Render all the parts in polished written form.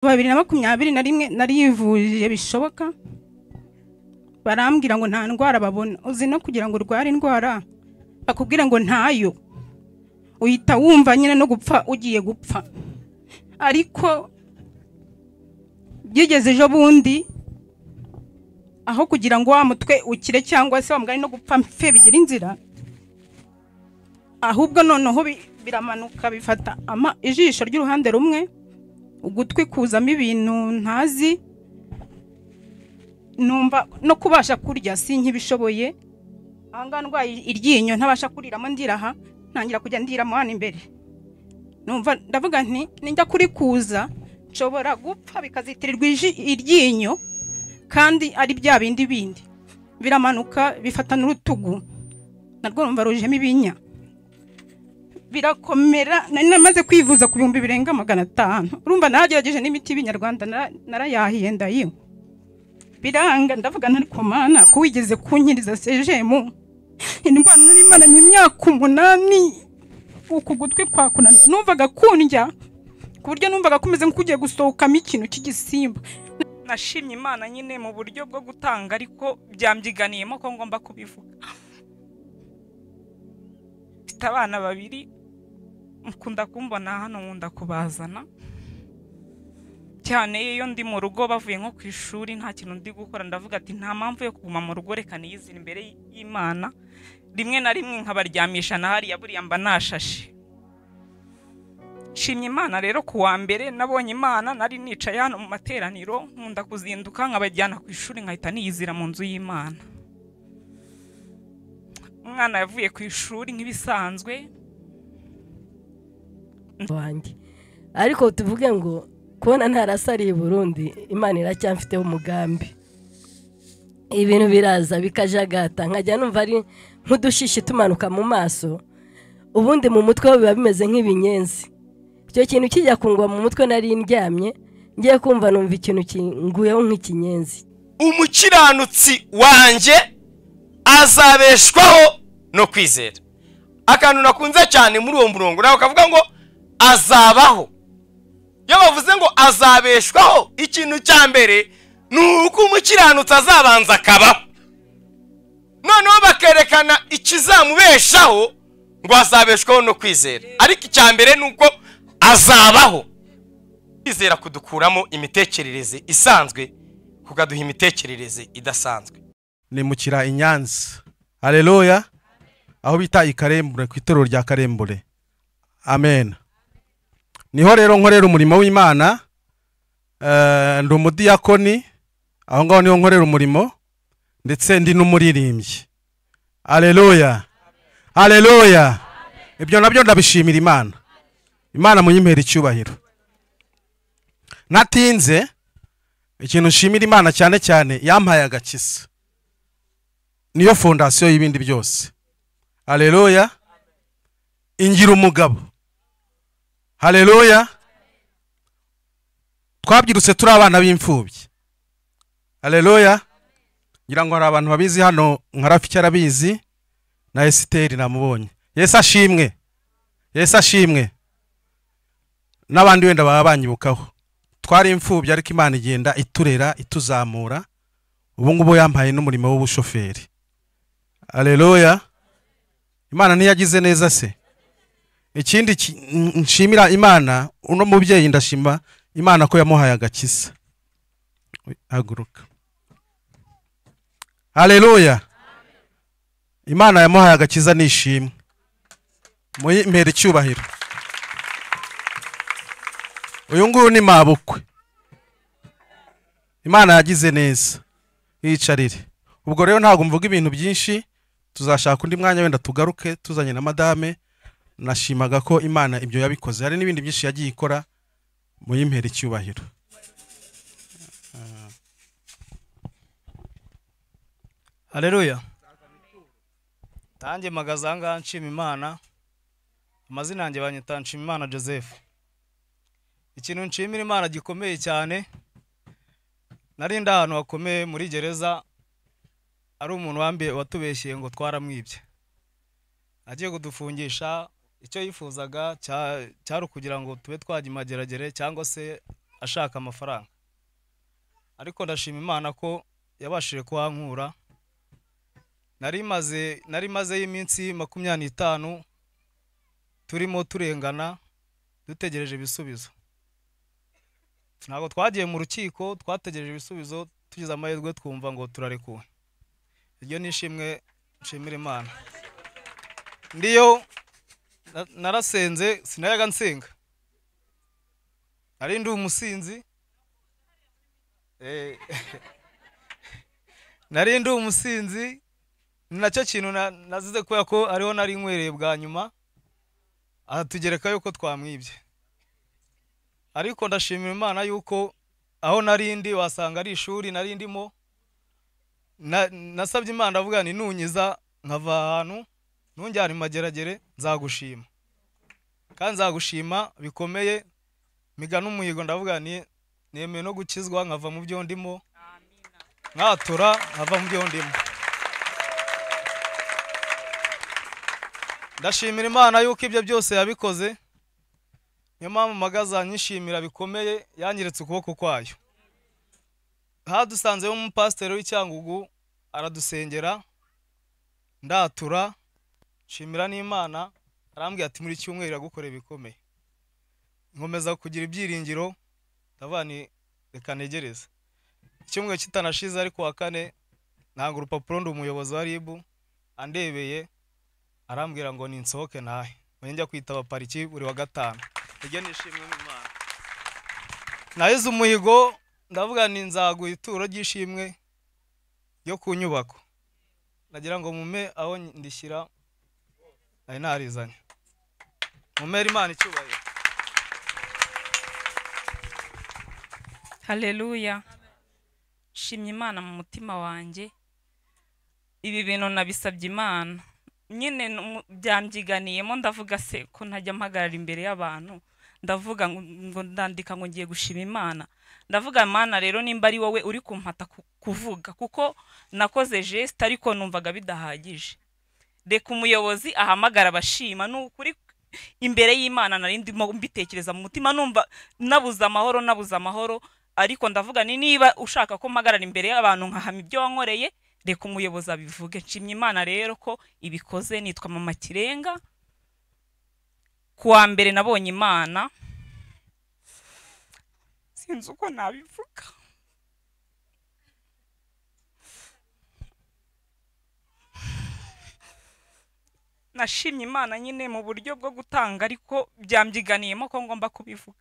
2021 narivuje bishoboka, barambwira ngo nta ndwara babona. Uzi no kugira ngo urware indwara bakubwira ngo ntayo, uhita wumva nyine no gupfa ugiye gupfa. Ariko byigeze ejo bundi, aho kugira ngo wa mutwe ukire cyangwa se wamugani no gupfa mfe bigira inzira, ahubwo noneho biramanuka bifata ijisho ry'uruhande rumwe, ugutwi kuzamo ibintu ntazi, numva no kubasha kurya sinkibishoboye. Ahangaha ndwaye iryinyo ntabasha kuriramo, ndiraha ntangira kujya ndiramo hano imbere. Numva ndavuga nti ninjya kurikuza nshobora gupfa bikazitirirwa iryinyo kandi ari bya bindi bindi. Biramanuka bifata n'urutugu narwo numva rujemo ibinya, birakomera. Nari namaze kwivuza ku 500,000. Urumva nagerageje n'imiti y'ibinyarwanda narayahiye ndayinywa biranga. Ndavuga ntari komana ko wigeze kunkiriza sejemu indwara nari maranye imyaka 8, uku gutwi kwakunaniye, numvaga kundya ku buryo numvaga kumeze nk'ugiye gusohokamo ikintu cy'igisimba. Nashimye Imana nyine mu buryo bwo gutanga, ariko byambyiganiyemo ko ngomba kubivuga. Mfite abana babiri, mukunda kumbona hano, nkunda kubazana cyane iyo ndi mu rugo bavuye nko ku ishuri nta kintu ndi gukora, ndavuga ati nta mpamvu yo kuguma mu rugo, reka niyizire imbere y'Imana. Rimwe na rimwe nkabaryamisha na hariya buriya mba nashashe. Nshimye Imana rero ku wa mbere nabonye Imana, nari nicaye hano mu materaniro, nkunda kuzinduka nkabajyana ku ishuri nkahita niyizira mu nzu y'Imana. Umwana yavuye ku ishuri nk'ibisanzwe wanjye, ariko tuvuge ngo kubona ntarasariye Burundi, Imana iracyamfiteho umugambi. Ibintu biraza bikajagata, nkajya numva ari nk'udushishi tumanuka mu maso, ubundi mu mutwe biba bimeze nk'ibinyenzi. Icyo kintu kijya kungwa mu mutwe nari ndyamye, ngiye kumva numva ikintu kinguyeho nk'ikinyenzi. Umukiranutsi wanjye azabeshwaho no kwizera. Akantu nakunze cyane muri uwo murongo nawe kavuga ngo azabaho. Iyo bavuze ngo azabeshwaho, ikintu cya mbere ni uko umukiranutsi azabanza akabaho, noneho bakerekana ikizamubeshaho ngo azabeshwaho no kwizera. Ariko icya mbere ni uko azabaho. Kwizera kudukuramo imitekerereze isanzwe kukaduha imitekerereze idasanzwe. Nimukira i Nyanza, haleluya, aho bita i Karembure, ku itorero rya Karembure, amen. Niho rero nkorera umurimo w'Imana, ndi umudiyakoni aho ngaho niho nkorera umurimo, ndetse ndi n'umuririmbyi. Haleluya, haleluya. Ibyo nabyo ndabishimira Imana. Imana muyimpera icyubahiro. Natinze, ikintu nshimira Imana cyane cyane, yampaye agakiza, niyo fondasiyo y'ibindi byose. Haleluya. Ingira umugabo. Haleluya. Twabyirutse turi abana b'imfubyi. Haleluya. Ngira ngo hari abantu babizi hano, nka Rafiki arabizi na Esiteri namubonye. Yesu ashimwe. Yesu ashimwe. N'abandi wenda baba banyibukaho. Twari imfubyi ariko Imana igenda iturera ituzamura. Ubu ngubu yampaye n'umurimo w'ubushoferi. Haleluya. Imana ntiyagize neza se? Ikindi nshimira Imana, uno mubyeyi ndashima Imana ko yamuhaye agakiza. Haguruka. Haleluya. Imana yamuhaye agakiza nishimwe. Muyimpere icyubahiro. Uyu nguyu ni mabukwe. Imana yagize neza. Yicarire. Ubwo rero ntabwo mvuga ibintu byinshi, tuzashaka undi mwanya wenda tugaruke tuzanye na madame. Nashimaga ko Imana ibyo yabikoze, hari n'ibindi byinshi yagiye ikora. Muyimpere icyubahiro. Haleluya. Tange magazanga nshima Imana. Amazina yanjye banyita Nshimiyimana Joseph. Ikintu nshimira Imana gikomeye cyane, nari ndi ahantu hakomeye muri gereza, ari umuntu wambiye watubeshyeye ngo twaramwibye, agiye kudufungisha. Icyo yifuzaga cyari kugira ngo tube twajya imageragere cyangwa se ashaka amafaranga. Ariko ndashima Imana ko yabashije kuhankura. Nari maze y'iminsi 25 turimo turengana dutegereje ibisubizo. Ntabwo twagiye mu rukiko, twategereje ibisubizo, tugize amahirwe twumva ngo turarekuwe. Iryo ni ishimwe nshimira Imana. Ndiyo narasenze, sinayaga nsenga, nari ndi umusinzi. Nari ndi umusinzi, ni nacyo kintu nazize kubera ko ariho nari nkwereye bwa nyuma, aratugereka yuko twamwibye. Ariko ndashimira Imana yuko aho nari ndi wasanga ari ishuri nari ndimo. Nasabye Imana ndavuga nti nunyiza nkava ahantu ntunjyane mageragere nzagushima, kandi nzagushima bikomeye. Miga n'umuhigo ndavuga nti nemeye no gukizwa nkava mu byo ndimo, nkatura nkava mu byo ndimo. Ndashimira Imana yuko ibyo byose yabikoze. Niyo mpamvu mpagaze nyishimira bikomeye, yanyeretse ukuboko kwayo. Hadusanzeho umupasiteri w'Icyangugu aradusengera, ndatura nshimira n'Imana. Arambwira ati muri cyumweru iragukorera ibikomeye. Nkomeza kugira ibyiringiro, ndavuga nti reka ntegereze. Icyumweru kitanashize ariko wa kane nanga urupapuro, ndi umuyobozi wa RIB andebeye arambwira ngo ninsohoke ntahe, njya kwitaba pariki buri wa gatanu. Iryo ni ishimwe mu Imana. Nahize umuhigo ndavuga nti nzaguha ituro ry'ishimwe ryo ku nyubako. Nagira ngo mume aho ndishyira nari narizanye. Mumere Imana icyubahiro. Haleluya. Shimye Imana mu mutima wanjye. Ibi bintu nabisabye Imana nyine byambyiganiyemo, ndavuga se ko ntajya mpagarara imbere y'abantu, ndavuga ngo ndandika ngo ngiye gushima Imana. Ndavuga Imana rero nimba ari wowe uri kumpata kuvuga, kuko nakoze geste ariko numvaga bidahagije, reka umuyobozi ahamagara abashima. Ni ukuri imbere y'Imana nari ndimo mbitekereza mu mutima, numva nabuze amahoro, nabuze amahoro. Ariko ndavuga ni niba ushaka ko mpagarara imbere y'abantu nkahama ibyo wankoreye, reka umuyobozi abivuge. Nshimye Imana rero ko ibikoze. Nitwa Mama Kirenga. Kuwa mbere nabonye Imana, sinzi uko nabivuga. Nashimye Imana nyine mu buryo bwo gutanga, ariko byambyiganiyemo ko ngomba kubivuga.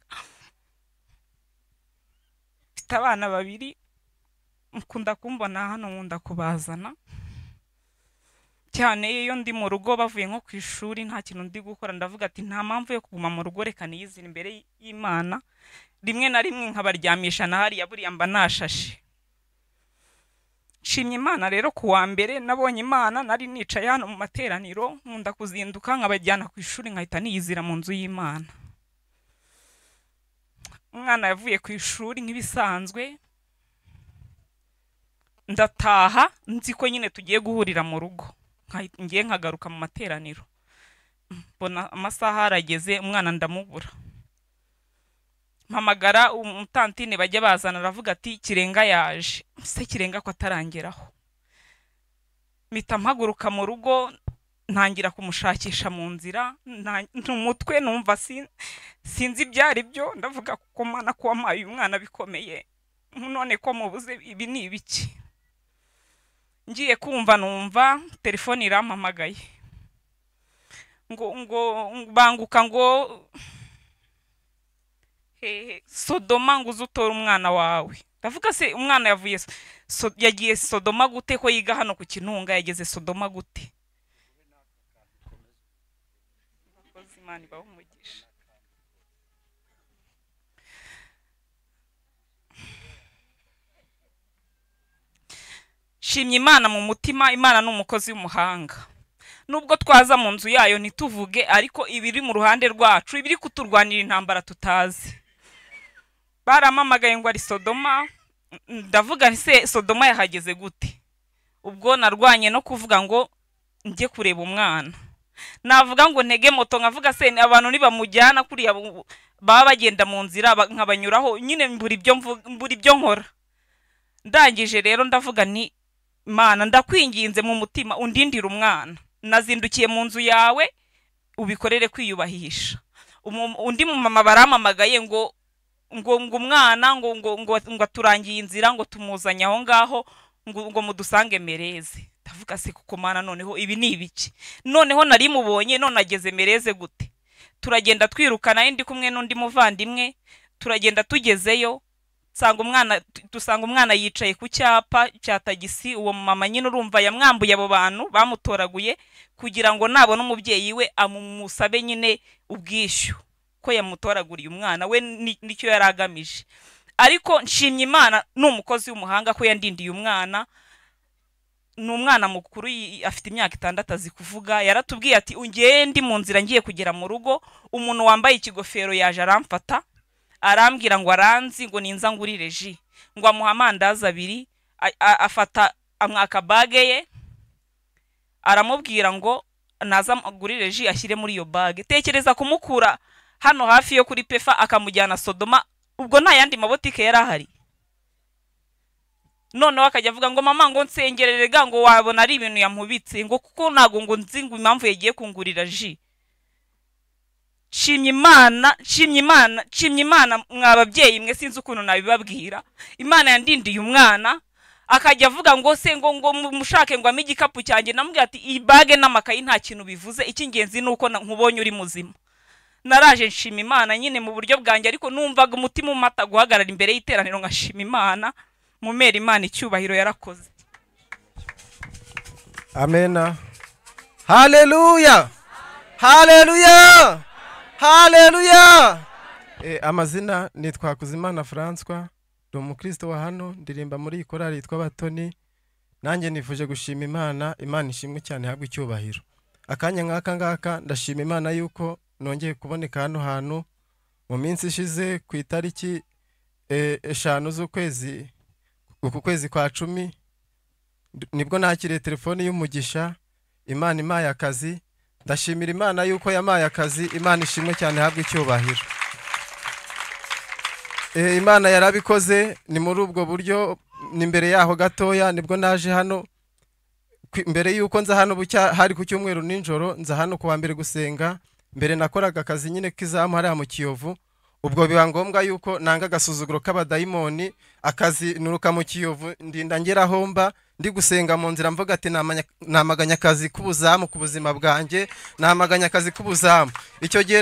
Mfite abana babiri, mukunda kumbona hano, nkunda kubazana cyane. Iyo ndi mu rugo bavuye nko ku ishuri nta kintu ndi gukora, ndavuga ati nta mpamvu yo kuguma mu rugo, reka niyizire imbere y'Imana. Rimwe na rimwe nkabaryamisha na hariya buriya mba nashashe. Nshimye Imana rero kuwa mbere nabonye Imana. Nari nicaye hano mu materaniro, nkunda kuzinduka nkabajyana ku ishuri nkahita niyizira mu nzu y'Imana. Umwana yavuye ku ishuri nk'ibisanzwe, ndataha nzi ko nyine tugiye guhurira mu rugo, ngiye nkagaruka mu materaniro. Mbona amasaha arageze, umwana ndamubura. Mpamagara umutantine bajya bazana, aravuga ati Kirenga yaje. Se Kirenga ko atarangeraho. Mpita mpaguruka mu rugo ntangira kumushakisha mu nzira, umutwe numva sinzi ibyari byo. Ndavuga kuko Mana ko wampaye uyu mwana bikomeye, none ko mubuze ibi ni ibiki? Ngiye kumva numva telefone irampamagaye ngo banguka ngo hehe Sodoma ngo uzutora umwana wawe. Ndavuga se umwana yavuye yagiye Sodoma gute ko yiga hano ku Kinunga, yageze Sodoma gute? Imana ibahe umugisha. Shimye Imana mu mutima. Imana ni umukozi w'umuhanga. Nubwo twaza mu nzu yayo ntituvuge, ariko ibiri mu ruhande rwacu, ibiri kuturwanira intambara tutazi. Baramamagaye ngo ari Sodoma, ndavuga nti se Sodoma yahageze gute? Ubwo narwanye no kuvuga ngo njye kureba umwana. Navuga ngo ntege moto, nkavuga se abantu nibamujyana kuriya Baba bagenda mu nzira nkabanyuraho nyine, mbura ibyo mvuga, mbura ibyo nkora. Ndangije rero ndavuga nti Mana, ndakwinginze mu mutima undindire umwana, nazindukiye mu nzu yawe, ubikorere kwiyubahisha. Undi mumama baramamagaye ngo ngo ngo umwana ngo ngo ngo ngo aturangiye inzira, ngo tumuzanye aho ngaho, ngo ngo mudusange Mereze. Ndavuga se kuko Mana, noneho ibi ni ibiki? Noneho nari mubonye, none ageze Mereze gute? Turagenda twirukana, ndi kumwe n'undi muvandimwe, turagenda tugezeyo nsanga umwana, dusanga umwana yicaye ku cyapa cya tagisi. Uwo mama nyine urumva yamwambuye abo bantu bamutoraguye kugira ngo nabona umubyeyi we amusabe nyine ubwishyu ko yamutoraguriye umwana we, nicyo yari agamije. Ariko nshimye Imana, ni umukozi w'umuhanga ko yandindiye umwana. Ni umwana mukuru, afite imyaka 6, azi kuvuga. Yaratubwiye ati ngiye ndi mu nzira ngiye kugera mu rugo, umuntu wambaye ikigofero yaje aramfata, arambwira ngo aranzi, ngo ninza ngurire ji, ngo amuha amandazi 2, afata amwaka bage ye, aramubwira ngo naza ngurire ji ashyire muri iyo bage. Tekereza kumukura hano hafi yo kuri Pefa akamujyana Sodoma, ubwo nta yandi mabotike yari ahari. Noneho akajya avuga ngo mama ngo nsengerere ga, ngo wabona ari ibintu yampubitse, ngo kuko ntago ngo nzi ngo impamvu yagiye kungurira ji. Nshimye Imana, nshimye Imana, nshimye Imana mwa babyeyi mwe, sinzi ukuntu nabibabwira. Imana yandindiye umwana, akajya avuga ngo se ngo ngo mushake ngo ame igikapu cyanjye. Namubwira ati iyi bage n'amakayi nta kintu bivuze, icy'ingenzi ni uko nkubonye uri muzima. Naraje nshima Imana nyine mu buryo bwanjye, ariko numvaga umutima umata guhagarara imbere y'iteraniro ngashima Imana, mumera Imana icyubahiro yarakoze. Amena. Haleluya. Haleluya. Haleluya. Amazina nitwa Hakuzimana François, ndi umukristo wa hano, ndirimba muri iyi korali yitwa Batoni. Nanjye nifuje gushima Imana, Imana ishimwe cyane, ihabwe icyubahiro. Akanya nk'aka ngaka ndashima Imana yuko nongeye kuboneka hano hantu. Mu minsi ishize ku itariki 5 z'ukwezi, uku kwezi kwa 10, nibwo nakiriye telefone y'umugisha, Imana impaye akazi. Ndashimira Imana yuko yamaye akazi, Imana ishimwe cyane, ihabwe icyubahiro. Imana yarabikoze, ni muri ubwo buryo, ni mbere yaho gatoya nibwo naje hano. Mbere yuko nza hano bucya hari ku cyumweru nijoro, nza hano kuwa mbere gusenga. Mbere nakoraga akazi nyine k'izamu hariya mu Kiyovu, ubwo biba ngombwa yuko nanga agasuzuguro k'abadayimoni, akazi nuruka mu Kiyovu ndinda ngera aho mba ndi gusenga mu nzira mvuga ati namaganya akazi k'ubuzamu ku buzima bwanjye, namaganya akazi k'ubuzamu. Icyo gihe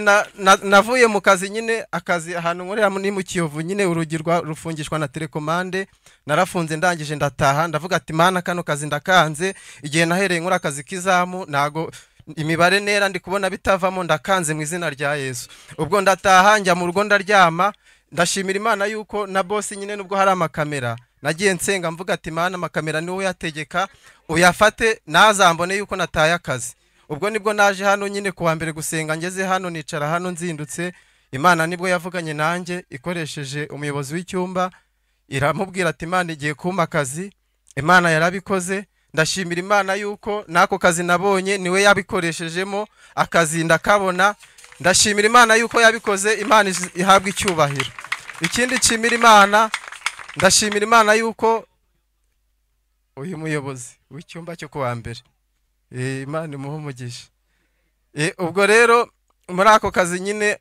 navuye mu kazi nyine, akazi ahantu nkorera ni mu Kiyovu nyine, urugi rufungishwa na telekomande, narafunze ndangije ndataha, ndavuga ati Mana kano kazi ndakanze. Igihe nahereye nkora akazi k'izamu nago imibare nera ndi kubona bitavamo, ndakanze mu izina rya Yesu. Ubwo ndataha njya mu rugo ndaryama. Ndashimira Imana yuko na boss nyine nubwo hari amakamera, nagiye nsenga mvuga ati Mana amakamera niwe yategeka uyafate nazambone yuko nataye akazi. Ubwo nibwo naje hano nyine kuwa mbere gusenga, ngeze hano nicara hano nzindutse, Imana nibwo yavuganye nanjye ikoresheje umuyobozi w'icyumba, iramubwira ati Imana igiye kumpa akazi. Imana yarabikoze. Ndashimira Imana yuko nako kazi nabonye niwe yabikoreshejemo, akazi ndakabona. Ndashimira Imana yuko yabikoze, Imana ihabwa icyubahiro. Ikindi nshimira Imana, ndashimira Imana yuko uyu muyobozi w'icyumba cyo kuwa mbere, Imana imuhe umugisha. Ubwo rero muri ako kazi nyine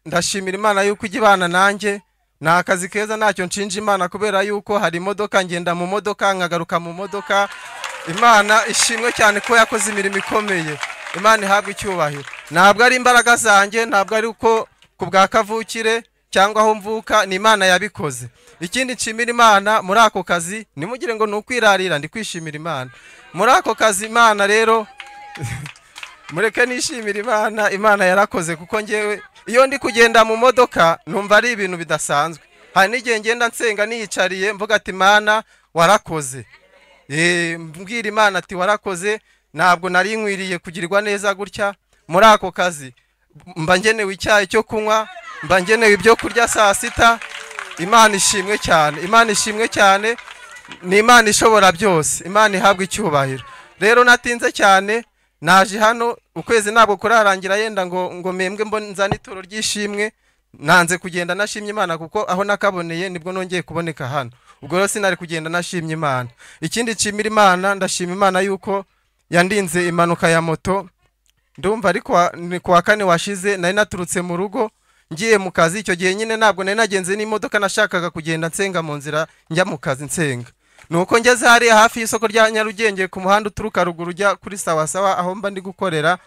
ndashimira Imana yuko ijya ibana nanjye. Ni akazi keza, ntacyo nshinja Imana kubera yuko hari imodoka, ngenda mu modoka nkagaruka mu modoka. Imana ishimwe cyane ko yakoze imirimo ikomeye, Imana ihabwe icyubahiro. Ntabwo ari imbaraga zanjye, ntabwo ari uko ku bwa kavukire cyangwa aho mvuka, ni Imana yabikoze. Ikindi nshimira Imana muri ako kazi, nimugire ngo ni ukwirarira, ndi kwishimira Imana muri ako kazi. Imana rero mureke nishimira Imana, Imana yarakoze, kuko ngewe iyo ndi kugenda mu modoka numva ari ibintu bidasanzwe. Hari n'igihe ngenda nsenga niyicariye mvuga ati Imana warakoze. Mbwira Imana ati warakoze, ntabwo nari nkwiriye kugirirwa neza gutya. Muri ako kazi mba ngenewe icyayi cyo kunywa, mba ngenewe ibyo kurya saa sita. Imana ishimwe cyane, Imana ishimwe cyane, ni Imana ishobora byose, Imana ihabwa icyubahiro. Rero natinze cyane, naje hano ukwezi ntabwo kurarangira yenda ngo ngo membwe mbonzane ituro ry'ishimwe. Nanze kugenda nashimye Imana kuko aho nakaboneye nibwo nongeye kuboneka hano. Ubwo rero sinari kugenda nashimye Imana. Ikindi nshimira Imana, ndashima Imana yuko yandinze impanuka ya moto. Ndumva ariko ni kuwa kane washize nari naturutse mu rugo ngiye mu kazi. Icyo gihe nyine ntabwo nari nagenze n'imodoka, nashakaga kugenda nsenga mu nzira njya mu kazi nsenga. Nuko ngeze hariya hafi y'isoko rya Nyarugenge ku muhanda uturuka ruguru ujya kuri Sawa Sawa aho mba ndi gukorera,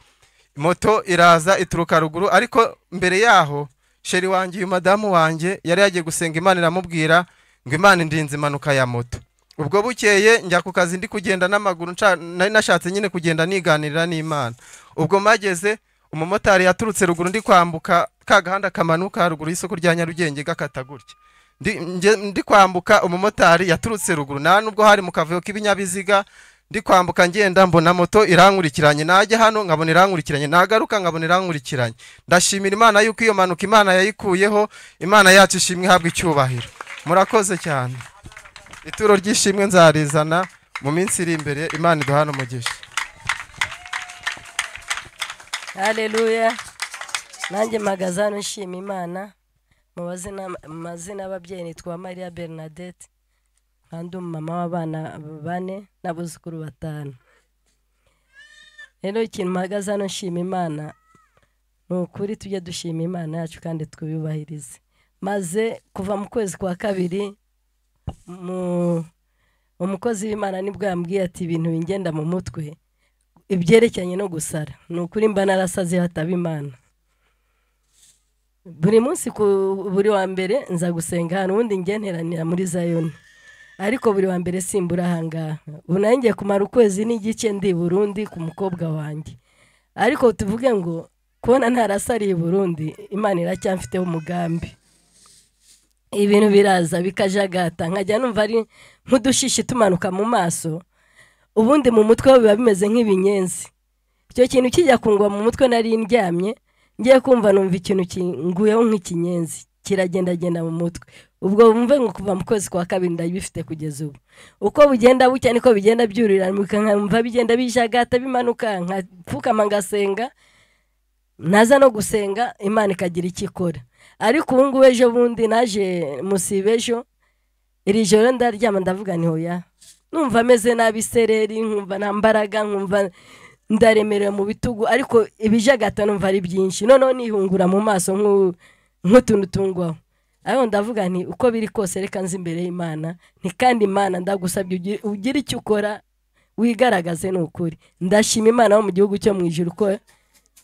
moto iraza ituruka ruguru. Ariko mbere yaho sheri wanjye, uyu madamu wanjye, yari yagiye gusenga Imana iramubwira ngo Imana indinze impanuka ya moto. Ubwo bukeye njya ku kazi ndi kugenda n'amaguru, nari nashatse nyine kugenda niganirira n'Imana. Ubwo mageze umumotari yaturutse ruguru ndi kwambuka ka gahanda kamanuka ruguru y'isoko rya Nyarugenge gakata gutya. Ndi kwambuka umumotari yaturutse ruguru, nta nubwo hari mu kavuyo k'ibinyabiziga. Ndi kwambuka ngenda mbona moto irankurikiranye, najya hano nkabona irankurikiranye, nagaruka nkabona irankurikiranye. Ndashimira Imana yuko iyo mpanuka Imana yayikuyeho. Imana yacu ishimwe, ihabwe icyubahiro. Murakoze cyane. Ituro ry'ishimwe nzarizana mu minsi iri imbere. Imana iduhane umugisha. Haleluya. Nanjye mpagaze hano nshima Imana. Mu mazina y'ababyeyi nitwa Maria Bernadette, kandi umumama w'abana 4 n'abuzukuru 5. Rero ikintu mpagaze hano nshima Imana ni ukuri, tujye dushima Imana yacu kandi twiyubahirize. Maze kuva mu kwezi kwa kabiri umukozi w'Imana nibwo yambwiye ati ibintu bingenda mu mutwe ibyerekeranye no gusara. Ni ukuri mba narasaze hataba Imana. Buri munsi buri wa mbere nza gusenga hano, ubundi njye nteranira muri Zayoni, ariko buri wa mbere simbura ahangaha. Ubu nari ngiye kumara ukwezi n'igice ndi i Burundi ku mukobwa wanjye, ariko tuvuge ngo kubona ntarasariye i Burundi, Imana iracyamfiteho umugambi. Ibintu biraza bikajagata, nkajya numva ari nk'udushishi tumanuka mu maso, ubundi mu mutwe ho biba bimeze nk'ibinyenzi. Icyo kintu kijya kungwa mu mutwe nari ndyamye, ngiye kumva numva ikintu kinguyeho nk'ikinyenzi kiragendagenda mu mutwe. Ubwo bumve ngo kuva mu kwezi kwa kabiri ndabifite kugeza ubu. Uko bugenda bucya niko bigenda byuriranuka, nkamva bigenda bijagata bimanuka, nkapfukama ngasenga, naza no gusenga Imana ikagira icyo ikora. Ariko ubu ngubu ejo bundi naje musibe ejo, iri joro ndaryama ndavuga nti hoya, numva meze nabi sereri, nkumva nta mbaraga, nkumva ndaremerewe mu bitugu, ariko ibijagata numva ari byinshi. Noneho nihungura mu maso nk'utuntu tungwaho. Ariko ndavuga nti uko biri kose reka nzi imbere y'Imana, nti kandi Imana ndagusabye ugire icyo ukora wigaragaze. Ni ukuri ndashima Imana wo mu gihugu cyo mu ijuru ko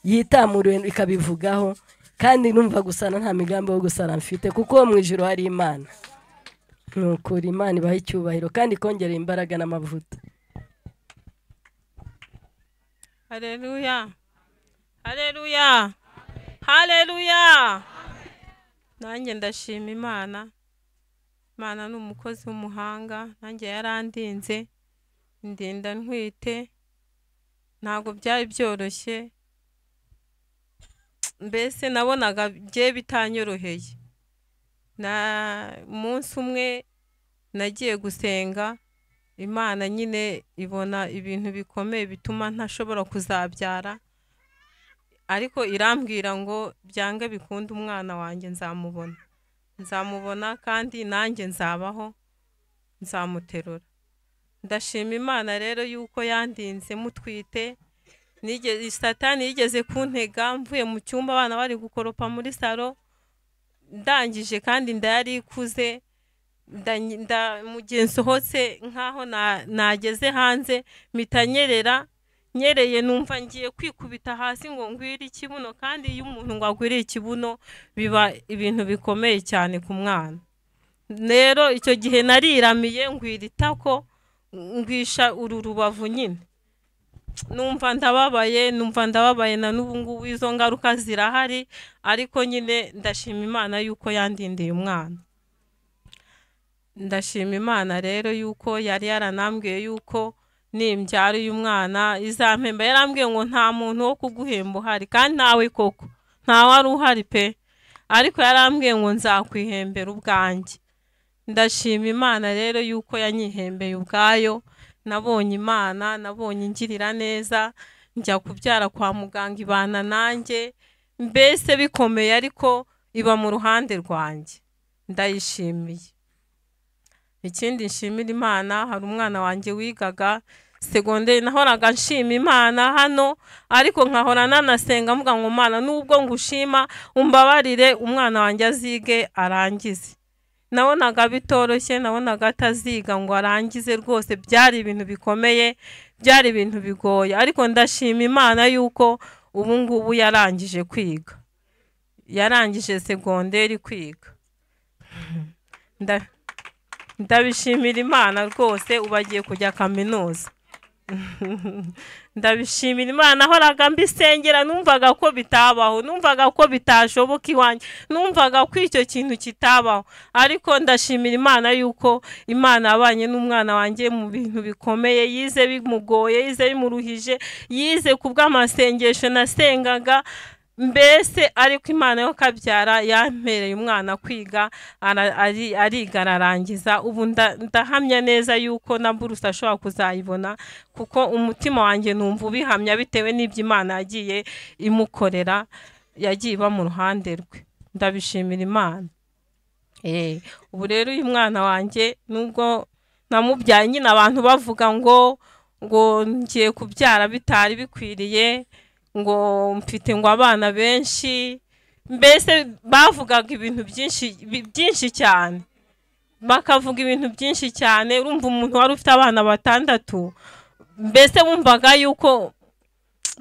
yitamuriwe ikabivugaho, kandi numva gusana nta migambi yo gusara mfite, kuko mu ijuru hari Imana. Ni ukuri Imana ibaha icyubahiro kandi ikongera imbaraga n'amavuta. Haleluya. Haleluya. Haleluya. Nanjye ndashima Imana. Imana ni umukozi w'umuhanga, nanjye yarandinze, indinda ntwite. Ntabwo byari byoroshye, mbese nabonaga bye bitanyoroheye. Na umunsi umwe nagiye gusenga, Imana nyine ibona ibintu bikomeye bituma ntashobora kuzabyara, ariko irambwira ngo byange bikunde umwana wanjye nzamubona, nzamubona kandi nanjye nzabaho, nzamuterura. Ndashima Imana rero yuko yandinze mutwite. Satani yigeze kuntega mvuye mu cyumba abana bari gukoropa muri salo, ndangije kandi inda yari ikuze, mu gihe nsohotse nkaho nageze hanze mpita nyerera, nyereye numva ngiye kwikubita hasi ngo ngwire ikibuno, kandi iyo umuntu ngo agwire ikibuno biba ibintu bikomeye cyane ku mwana. Rero icyo gihe nariramiye ngwira itako, ngwisha uru rubavu nyine, numva ndababaye, numva ndababaye na n'ubu ngubu izo ngaruka zirahari, ariko nyine ndashima Imana yuko yandindiye umwana. Ndashima Imana rero yuko yari yaranambwiye yuko nimbyara uyu mwana izampemba. Yarambwiye ngo nta muntu wo kuguhemba uhari, kandi ntawe koko, ntawe wari uhari pe, ariko yarambwiye ngo nzakwihembera ubwanjye. Ndashima Imana rero yuko yanyihembeye ubwayo. Nabonye Imana, nabonye ingirira neza, njya kubyara kwa muganga ibana nanjye, mbese bikomeye ariko iba mu ruhande rwanjye, ndayishimiye. Ikindi nshimira Imana, hari umwana wanjye wigaga segonderi, nahoraga nshima Imana hano, ariko nkahora nanasenga mvuga ngo Mana nubwo ngushima umbabarire umwana wanjye azige arangize. Nabonaga bitoroshye, nabonaga ataziga ngo arangize rwose, byari ibintu bikomeye, byari ibintu bigoye, ariko ndashima Imana yuko ubu ngubu yarangije kwiga, yarangije segonderi kwiga. Ndabishimira Imana rwose, ubu agiye kujya kaminuza. Ndabishimira Imana, nahoraga mbisengera, numvaga ko bitabaho, numvaga ko bitashoboka iwanjye, numvaga ko icyo kintu kitabaho, ariko ndashimira Imana yuko Imana yabanye n'umwana wanjye mu bintu bikomeye, yize bimugoye, yize bimuruhije, yize ku bw'amasengesho nasengaga mbese, ariko Imana yo kabyara yampereye umwana kwiga, ariga ararangiza. Ubu ndahamya neza yuko na buruse ashobora kuzayibona, kuko umutima wanjye numva ubihamya bitewe n'ibyo Imana yagiye imukorera, yagiye iba mu ruhande rwe. Ndabishimira Imana. Ubu rero uyu mwana wanjye nubwo namubyaye nyine abantu bavuga ngo ngiye kubyara bitari bikwiriye, ngo mfite ngo abana benshi, mbese bavugaga ibintu byinshi byinshi cyane, bakavuga ibintu byinshi cyane. Urumva umuntu wari ufite abana 6, mbese wumvaga yuko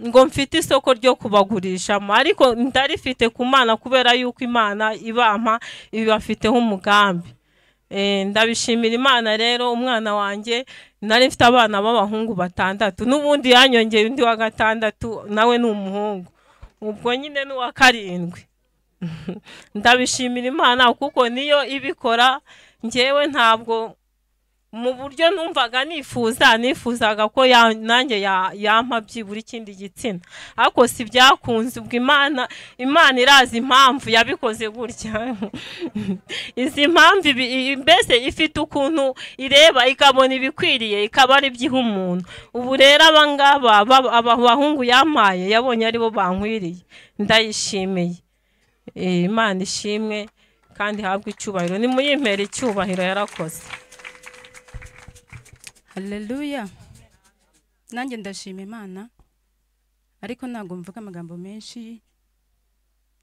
ngo mfite isoko ryo kubagurishamo, ariko ndarifite ku Mana kubera yuko Imana ibampa ibafiteho umugambi. Ndabishimira Imana rero, umwana wanjye nari mfite abana b'abahungu 6, n'ubundi yanyongeye undi wa 6 nawe ni umuhungu, ubwo nyine ni uwa 7. Ndabishimira Imana kuko niyo ibikora, njyewe ntabwo mu buryo numvaga nifuzaga ko nanjye yampa byibura ikindi gitsina, ariko si byakunze. Ubwo Imana irazi impamvu yabikoze gutya. Izi mpamvu mbese ifite ukuntu ireba ikabona ibikwiriye ikaba ari byiha umuntu. Ubu rero aba ngaba aba bahungu yampaye yabonye aribo bankwiriye, ndayishimiye. Imana ishimwe kandi habwe icyubahiro, nimuyimpere icyubahiro yarakoze. Haleluya. Nanjye ndashima Imana, ariko ntabwo mvuga amagambo menshi.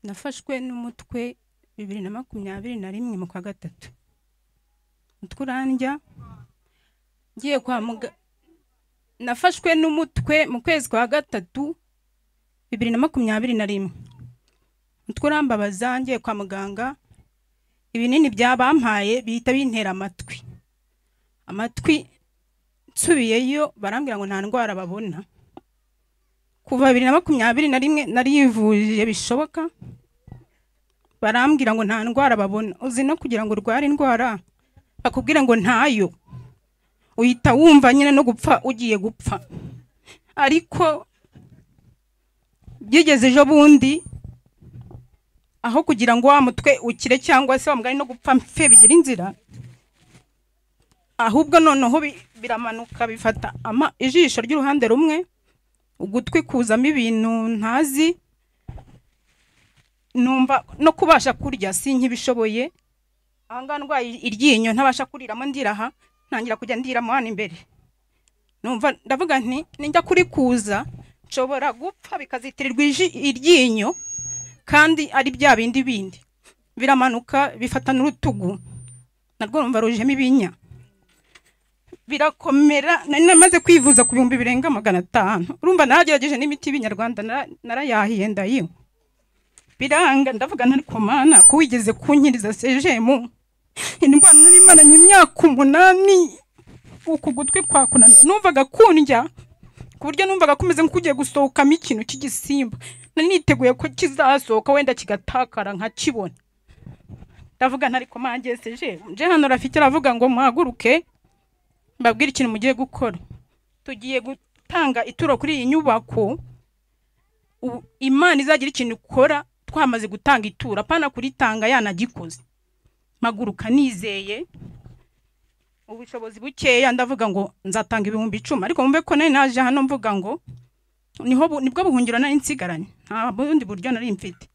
Nafashwe n'umutwe 2021 mu kwa 3, umutwe urandya, ngiye kwa muganga. Nafashwe n'umutwe mu kwezi kwa 3 2021, umutwe urambabaza, ngiye kwa muganga, ibinini byabampaye bihita bintera amatwi. Nsubiyeyo barambwira ngo nta ndwara babona. Kuva 2021 narivuje bishoboka, barambwira ngo nta ndwara babona. Uzi no kugira ngo urware indwara bakubwira ngo ntayo, uhita wumva nyine no gupfa ugiye gupfa. Ariko byigeze ejo bundi, aho kugira ngo wa mutwe ukire cyangwa se wa mugani no gupfa mfe bigira inzira, ahubwo noneho biramanuka bifata ijisho ry'uruhande rumwe, ugutwi kuzamo ibintu ntazi, numva no kubasha kurya sinkibishoboye. Aha ndwaye iryinyo ntabasha kuriramo, ndiraha ntangira kujya ndiramo hano imbere. Numva ndavuga nti ninjya kurikuza nshobora gupfa bikazitirirwa iryinyo kandi ari bya bindi bindi. Biramanuka bifata n'urutugu, narwo numva rujemo ibinya, birakomera. Nari namaze kwivuza ku bihumbi birenga 500. Urumva nagerageje n'imiti y'ibinyarwanda narayahiye ndayinywa, biranga. Ndavuga nti ariko Mana ko wigeze kunkiriza sejemu, indwara nari maranye imyaka 8, uku gutwi kwakunaniye, numvaga kundya ku buryo numvaga kumeze nk'ugiye gusohokamo ikintu cy'igisimba, nari niteguye ko kizasohoka wenda kigatakara nkakibona. Ndavuga nti ariko Mana sejemu nje hano Rafiki aravuga ngo muhaguruke mbabwire ikintu mugiye gukora. Tugiye gutanga ituro kuri iyi nyubako, Imana izagira ikintu ikora twamaze gutanga ituro, apana kuritanga yanagikoze. Maguruka nizeye ubushobozi bukeya, ndavuga ngo nzatanga 10,000, ariko mumve ko nari naje hano mvuga ngo nibwo buhungiro nari nsigaranye, nta bundi buryo nari mfite.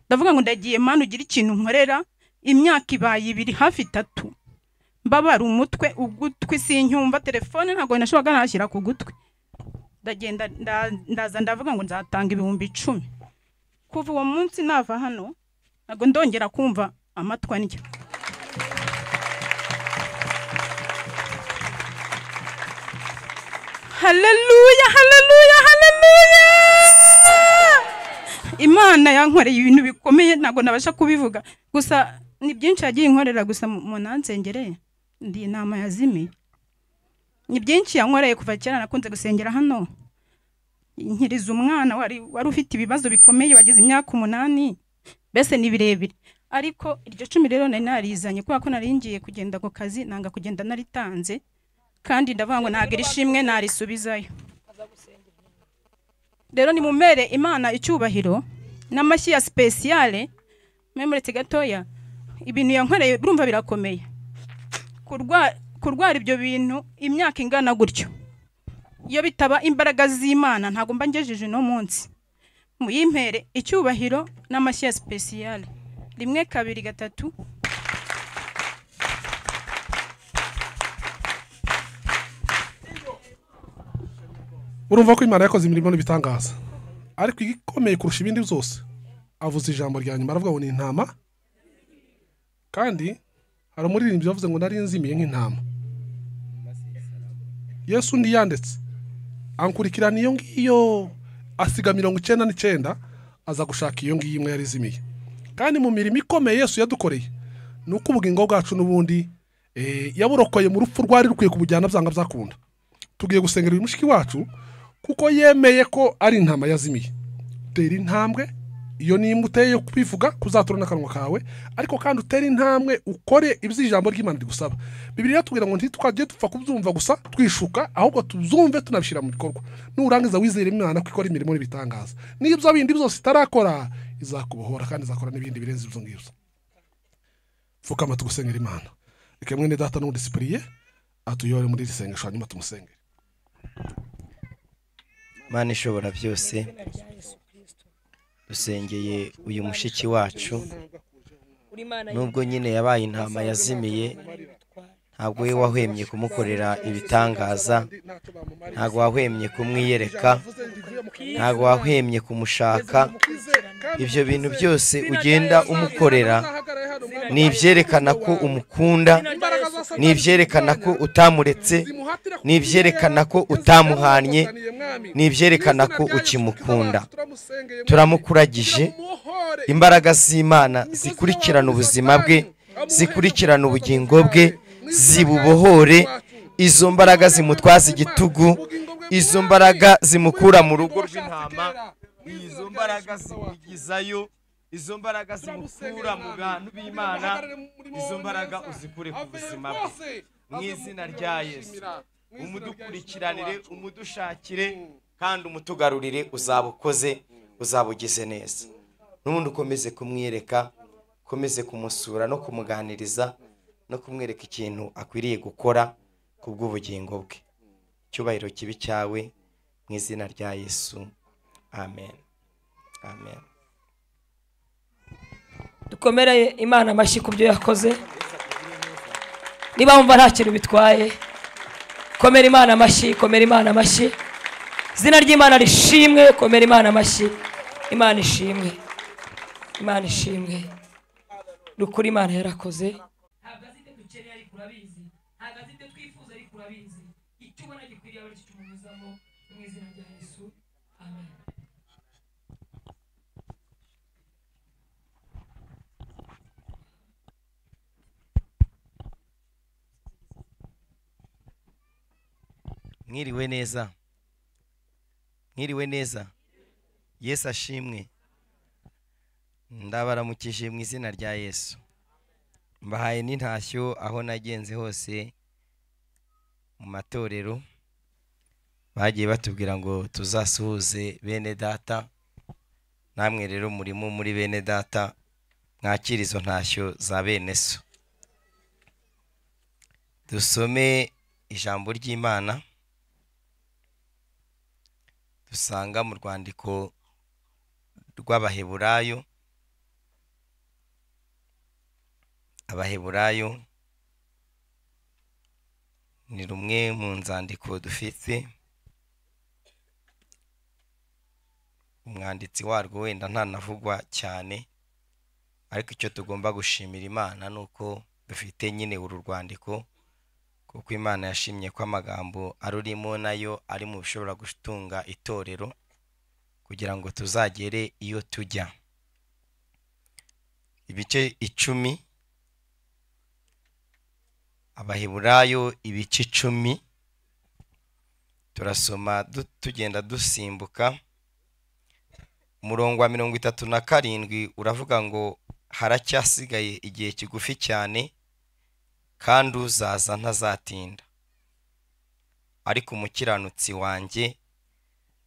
Ndavuga ngo ndagiye Mana ugira ikintu nkorera. Imyaka ibaye 2 hafi 3 mbabara umutwe, ugutwi sinyumva, telefone ntago nashoboraga nashyira ku gutwi. Ndagenda ndaza ndavuga ngo nzatanga 10,000. Kuva uwo munsi nava hano ntago ndongera kumva amatwi andya. Haleluya, haleluya, haleluya. Imana yankoreye ibintu bikomeye ntago nabasha kubivuga. Gusa ni byinshi yagiye inkorera, gusa mu nansengere ndi inama yazimiye. Ni byinshi yankoreye kuva kera. Nakunze gusengera hano, nkiriza umwana wari ufite ibibazo bikomeye wagize imyaka 8, bese ni birebire. Ariko iryo 10 rero nari narizanye kubera ko nari ngiye kugenda ku kazi, nanga kugenda naritanze, kandi ndavuga ngo ntagira ishimwe narisubizayo. Rero nimumere Imana icyubahiro n'amashyi ya speciale. Memuretse gatoya, ibintu yankoreye urumva birakomeye. Kurwara ibyo bintu imyaka ingana gutyo, iyo bitaba imbaraga z'Imana ntago mba ngejeje no munsi. Muyimpere icyubahiro n'amashyi ya speciale. 1 2 3. Urumva ko Imana yakoze imirimo n'ibitangaza, ariko igikomeye kurusha ibindi byose avuze ijambo rya nyuma, aravuga ngo ni intama. Kandi hari umuririmbyi yavuze ngo nari nzimiye nk'intama. Yesu ndi yanditse ankurikirana iyo ngiyo, asiga 99 aza gushaka iyo ngiyo imwe yari zimiye. Kandi mu mirimo ikomeye Yesu yadukoreye nuko ubugingo bwacu n'ubundi yaburokoye mu rupfu rwari rukwiye kubujyana byanga byakunda. Tugiye gusengera uyu mushiki wacu kuko yemeye ko ari intama yazimiye. Tera intambwe, iyo nimba uteye kubivuga kuzatura n'akanwa kawe, ariko kandi utere intambwe ukore ibyo ijambo ry'Imana rigusaba. Bibiliya itubwira ngo ntitwagiye dupfa kubyumva gusa twishuka, ahubwo tuzumve tunabishyira mu bikorwa. Nurangiza wizere Imana ko ikora imirimo n'ibitangaza, n'ibyo bindi byose itarakora izakubohora, kandi izakora n'ibindi birenze ibyo ngibyo. Pfukama tugusengera Imana. Reka mwene data n'undi Cyprien atuyobore muri iri sengesho, hanyuma tumusengere. Mana ishobora byose, dusengeye uyu mushiki wacu. Nubwo nyine yabaye intama yazimiye, ntabwo we wahwemye kumukorera ibitangaza, ntabwo wahwemye kumwiyereka, ntabwo wahwemye kumushaka. Ibyo bintu byose ugenda umukorera ni ibyerekana ko umukunda, ni ibyerekana ko utamuretse, ni ibyerekana ko utamuhannye, ni ibyerekana ko ukimukunda. Turamukuragije imbaraga z'Imana zikurikirana ubuzima bwe, zikurikirana ubugingo bwe, zibubohore. Izo mbaraga zimutwaza igitugu, izo mbaraga zimukura mu rugo rw'intama, izo mbaraga zimugizayo, izo mbaraga zimukura mu bantu b'Imana, izo mbaraga uzikure ku buzima bwe mu izina rya Yesu. Umudukurikiranire, umudushakire, kandi umutugarurire. Uzabukoze, uzabugize neza. N'ubundi ukomeze kumwereka, ukomeze kumusura no kumuganiriza no kumwereka ikintu akwiriye gukora kubw'ubugingo bwe. Icyubahiro kibi cyawe mu izina rya Yesu. Amen. Amen. Dukomere Imana amashyi ku byo yakoze. Niba wumva nta kintu bitwaye, komera Imana amashyi, komera Imana amashyi. Izina ry'Imana rishimwe, komera Imana amashyi. Imana ishimwe, Imana ishimwe. Nukuri Imana yarakoze. Ntabwo azi ibyo dukeneye ariko urabizi, ntabwo azi ibyo twifuza ariko urabizi. Icyo ubona gikwiriye abe aricyo tumunyuzamo mu izina rya Yesu. Amen. Mwiriwe neza, mwiriwe neza. Yesu ashimwe. Ndabaramukije mu izina rya Yesu. Mbahaye n'intashyo aho nagenze hose mu matorero, bagiye batubwira ngo tuzasuhuze bene data. Namwe rero murimo muri bene data, mwakira izo ntashyo za bene so. Dusome ijambo ry'Imana dusanga mu rwandiko rw'Abaheburayo Abaheburayo ni rumwe mu nzandiko dufite, umwanditsi warwo wenda ntanavugwa cyane, ariko icyo tugomba gushimira Imana nuko dufite nyine uru rwandiko, kuko Imana yashimye ko amagambo arurimo nayo ari mu bishobora gutunga itorero kugira ngo tuzagere iyo tujya. Ibice 10, Abaheburayo ibice 10, turasoma tugenda dusimbuka. Umurongo wa 37 uravuga ngo haracyasigaye igihe kigufi cyane kandi uzaza ntazatinda, ariko umukiranutsi wanjye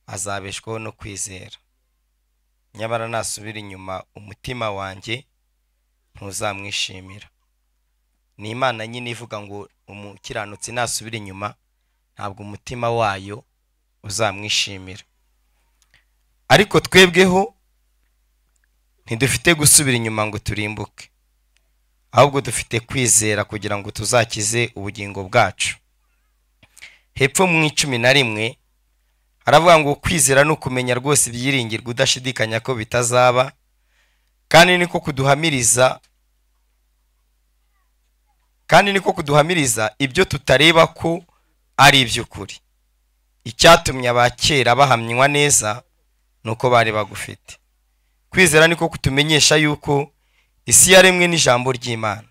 azabeshwaho no kwizera, nyamara nasubira inyuma umutima wanjye ntuzamwishimira. Ni Imana nyine ivuga ngo umukiranutsi nasubira inyuma ntabwo umutima wayo uzamwishimira. Ariko twebweho ntidufite gusubira inyuma ngo turimbuke, ahubwo dufite kwizera kugira ngo tuzakize ubugingo bwacu. Hepfo mu 11 haravuga ngo kwizera no kumenya rwose ibyiringirwa udashidikanya ko bitazaba, kandi niko kuduhamiriza ibyo tutareba ko ari iby'ukuri. Icyatumye abakera bahamywa neza nuko bari bagufite. Kwizera niko kutumenyesha yuko isi yaremwe n'ijambo ry'Imana,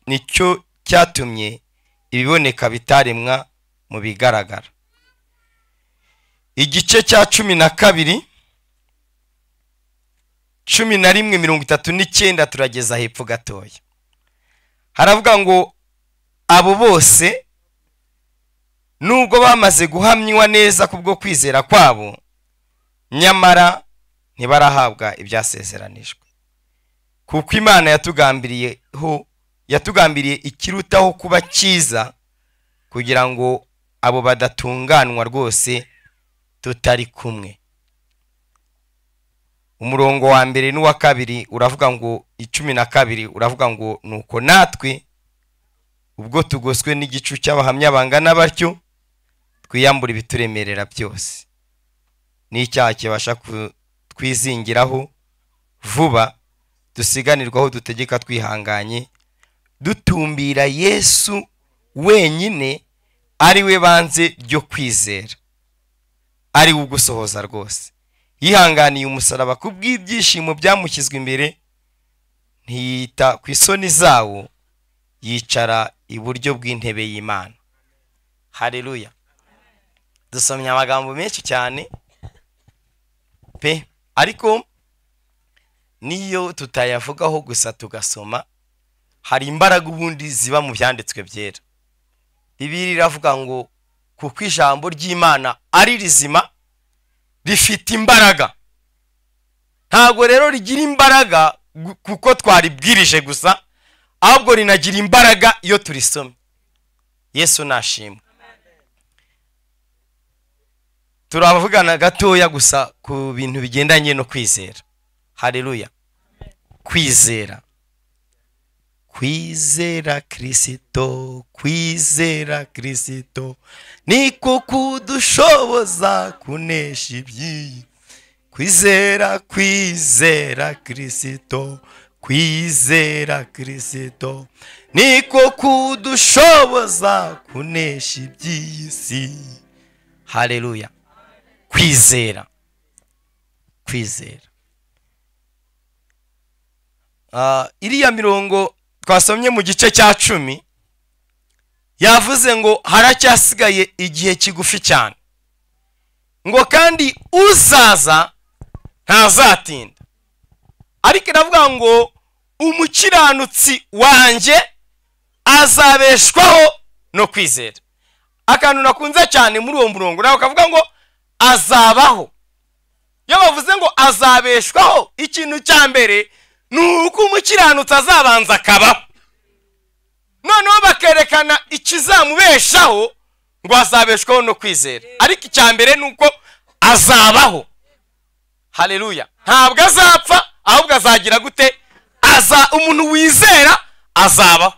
nicyo cyatumye ibiboneka bitaremwa mu bigaragara. Igice cya 12, 11:39 turageza hepfo gatoya. Haravuga ngo abo bose nubwo bamaze guhamywa neza kubwo kwizera kwabo, nyamara ntibarahabwa ibyasezeranijwe, kuko Imana yatugambiriye ikirutaho kuba cyiza, kugira ngo abo badatunganwa rwose tutari kumwe. Umurongo wa 1 n'uwa 2 uravuga ngo 12 uravuga ngo nuko natwe ubwo tugoswe n'igicu cy'abahamya bangana batyo, twiyambura ibituremerera byose n'icyaha kibasha twizingiraho vuba, dusiganirwaho dutegeka twihanganye, dutumbira Yesu wenyine ari we banze ryo kwizera, ari we ugusohoza rwose. Yihanganiye umusaraba kubw'ibyishimo byamushyizwe imbere, ntiyita ku isoni zawo, yicara iburyo bw'intebe y'Imana. Haleluya. Dusomye amagambo menshi cyane pe, ariko niyo tutayavugaho gusa tugasoma, hari imbaraga ubundi ziba mu byanditswe byera. Bibiliya iravuga ngo kuko ijambo ry'Imana ari rizima rifite imbaraga. Ntabwo rero rigira imbaraga kuko twaribwirije gusa, ahubwo rinagira imbaraga iyo turisomye. Yesu nashimwe. Turavugana gatoya gusa ku bintu bigendanye no kwizera. Haleluya. Kwizera. Kwizera Kristo, kwizera Kristo niko kudushoboza kunesha ibyiyi. Kwizera, kwizera Kristo, kwizera Kristo niko kudushoboza kunesha iby'isi. Haleluya. Kwizera. Kwizera. Iriya mirongo twasomye mu gice cya 10 yavuze ngo haracyasigaye igihe kigufi cyane, ngo kandi uzaza ntazatinda, ariko iravuga ngo umukiranutsi wanjye azabeshwaho no kwizera. Akantu nakunze cyane muri uwo murongo nawe kavuga ngo azabaho. Iyo bavuze ngo azabeshwaho, ikintu cya mbere nuko umukiranutsi azabanza akabaho, noneho bakerekana ikizamubeshaho ngo azabeshwaho no kwizera. Ariko icya mbere nuko azabaho. Haleluya. Ntabwo azapfa, ahubwo azagira gute? Aza umuntu wizera azabaho,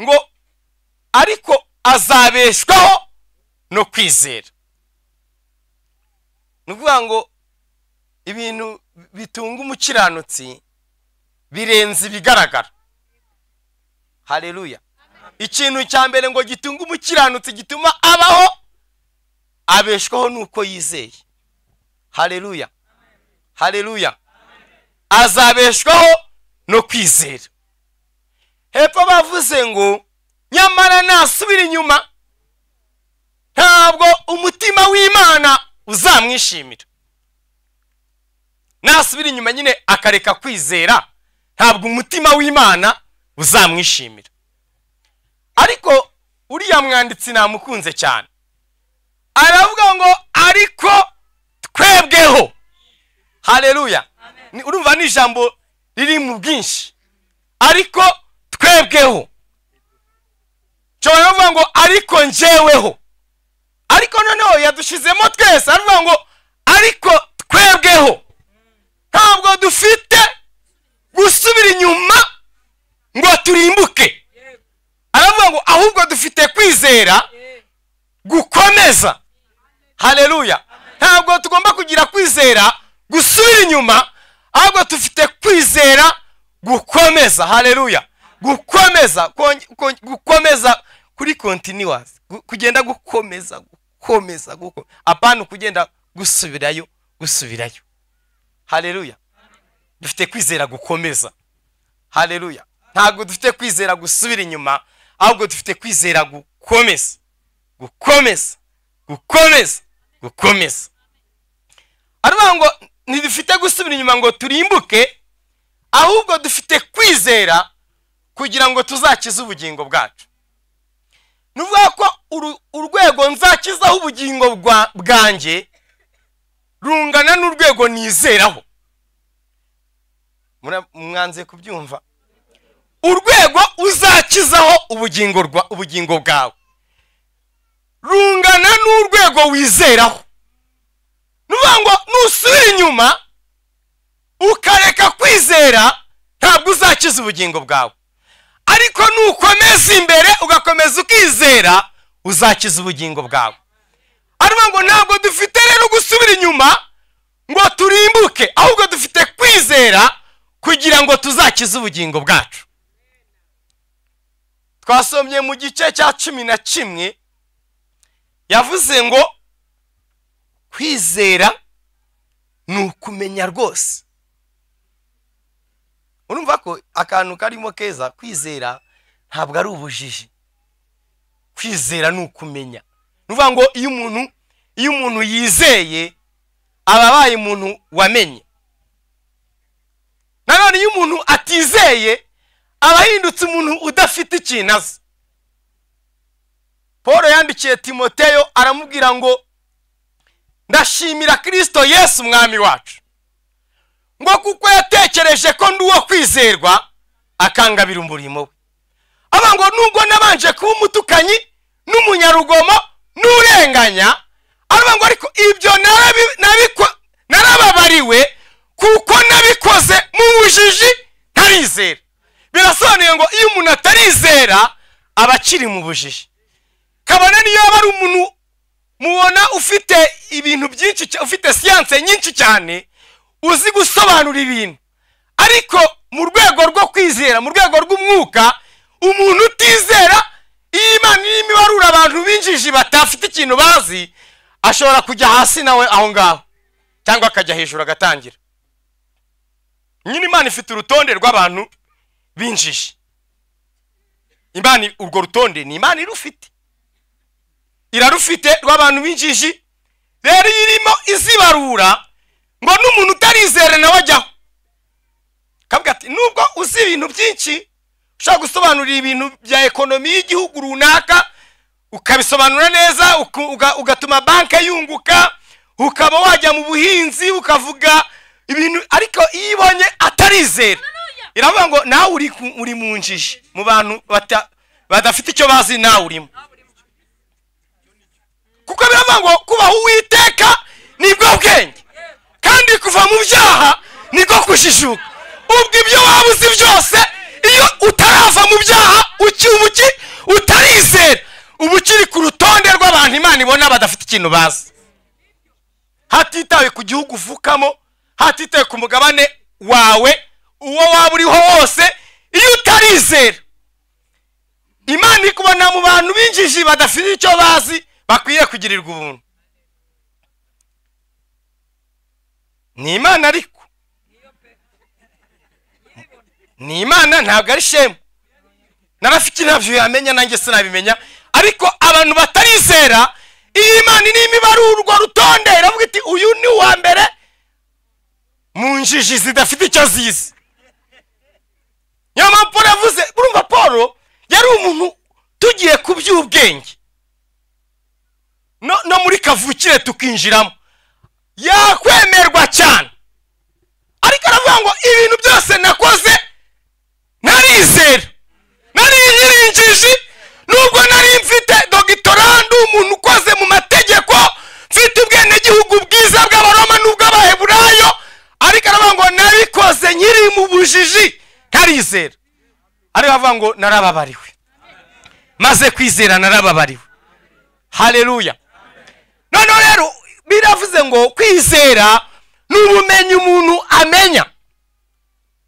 ngo ariko azabeshwaho no kwizera. Ni ukuvuga ngo ibintu bitunga umukiranutsi birenze ibigaragara. Haleluya. Ikintu cya mbere ngo gitunga umukiranutsi gituma abaho, abeshwaho nuko yizeye. Haleluya. Haleluya. Azabeshwaho no kwizera. Hepfo bavuze ngo nyamara nasubira inyuma ntabwo umutima w'Imana uzamwishimira. Nasubira inyuma nyine akareka kwizera, ntabwo umutima w'Imana uzamwishimira. Ariko uriya mwanditsi namukunze cyane, aravuga ngo ariko twebweho. Haleluya. Urumva ni ijambo riri mu bwinshi. Ariko twebweho. Nshobora kuvuga ngo ariko njyeweho, ariko noneho yadushizemo twese, aravuga ngo ariko twebweho. Ntabwo dufite gusubira inyuma ngo turimbuke. Aravuga ngo ahubwo dufite kwizera gukomeza. Haleluya. Ntabwo tugomba kugira kwizera gusubira inyuma, ahubwo dufite kwizera gukomeza. Haleluya. Gukomeza, gukomeza kuri continuous, kugenda gukomeza, gukomeza, apana kugenda gusubirayo, gusubirayo. Haleluya. Dufite kwizera gukomeza. Haleluya. Ntabwo dufite kwizera gusubira inyuma, ahubwo dufite kwizera gukomeza, gukomeza, gukomeza, gukomeza. Aravuga ngo ntidufite gusubira inyuma ngo turimbuke, ahubwo dufite kwizera kugira ngo tuzakize ubugingo bwacu. Nuvuga ko urwego nzakizaho ubugingo bwanjye rungana n'urwego nizeraho. Mwanze kubyumva? Urwego uzakizaho ubugingo bwawe rungana n'urwego wizeraho. Nuvuga ngo nusubira inyuma ukareka kwizera, ntabwo uzakiza ubugingo bwawe. Ariko nukomeza imbere ugakomeza ukizera, uzakiza ubugingo bwawe. Aravuga ngo ntabwo dufite rero gusubira inyuma ngo turimbuke, ahubwo dufite kwizera kugira ngo tuzakize ubugingo bwacu. Twasomye mu gice cya 11, yavuze ngo kwizera ni ukumenya rwose. Urumva ko akantu karimo keza, kwizera ntabwo ari ubujiji. Kwizera ni ukumenya. Nuvuga ngo iyo umuntu yizeye aba abaye umuntu wamenye. Nanone iyo umuntu atizeye aba ahindutse umuntu udafite ikintu azi. Paul yandikiye Timoteyo aramubwira ngo ndashimira Kristo Yesu umwami wacu, ngo kuko yatekereje ko ndi uwo kwizerwa akangabira umurimo we. Aba ngo nubwo nabanje kuba umutukanyi n'umunyarugomo n'urenganya, aravuga ngo ariko ibyo narababariwe kuko nabikoze mu bujiji ntarizera. Birasobanuye ngo iyo umuntu atarizera aba akiri mu bujiji. Kabone niyo aba ari umuntu mubona ufite ibintu byinshi, ufite siyanse nyinshi cyane, uzi gusobanura ibintu, ariko mu rwego rwo kwizera, mu rwego rw'umwuka, umuntu utizera, iyo Imana irimo ibarura abantu b'injiji batafite ikintu bazi, ashobora kujya hasi nawe aho ngaho, cyangwa akajya hejuru agatangira. Nyine Imana ifite urutonde rw'abantu b'injiji. Imana urwo rutonde ni Imana irufite, irarufite rw'abantu b'injiji. Rero irimo izibarura ngo n'umuntu utarizera nawe ajyaho, kavuga ati nubwo uzi ibintu byinshi, ushobora gusobanurira ibintu bya ekonomi y'igihugu runaka ukabisobanura neza, ugatuma banke yunguka, ukaba wajya mu buhinzi ukavuga ibintu, ariko iyo ibonye atarizera iravuga ngo nawe uri mu njiji, mu bantu badafite icyo bazi nawe urimo. Kuko biravuga ngo kubaho Uwiteka nibwo bwenge, kandi kuva mu byaha nibwo kujijuka. Ubwo ibyo waba uzi byose, iyo utarava mu byaha, uki utarizera, uba ukiri ku rutonde rw'abantu Imana ibona badafite ikintu bazi. Hatitawe ku gihugu uvukamo, hatitawe ku mugabane wawe, uwo waba uriho wose, iyo utarizera, Imana ikubona mu bantu b'injiji badafite icyo bazi, bakwiye kugirirwa ubuntu. Ni Imana, ariko ni Imana, ntabwo ari shemu. Narafiki ntabyo yamenya, nanjye sinabimenya. Ariko abantu batarizera, iyi Imana ni imibare urwo rutonde, iravuga iti uyu ni uwa mbere mu njiji zidafite icyo zizi. Niyo mpamvu Paul yavuze, urumva Paul yari umuntu tugiye ku by'ubwenge no muri kavukire tukinjiramo, yakwemerwa cyane. Ariko aravuga ngo ibintu byose nakoze narizera, nari nyirinjiji, nubwo nari mfite dogitora, ndi umuntu ukoze mu mategeko, mfite ubwenegihugu bwiza bw'Abaroma n'ubw'Abaheburayo, ariko aravuga ngo nabikoze nkiri mu bujiji, ntarizera. Ariko avuga ngo narababariwe, maze kwizera narababariwe. Haleluya. Noneho rero biravuze ngo kwizera ni ubumenyi umuntu amenya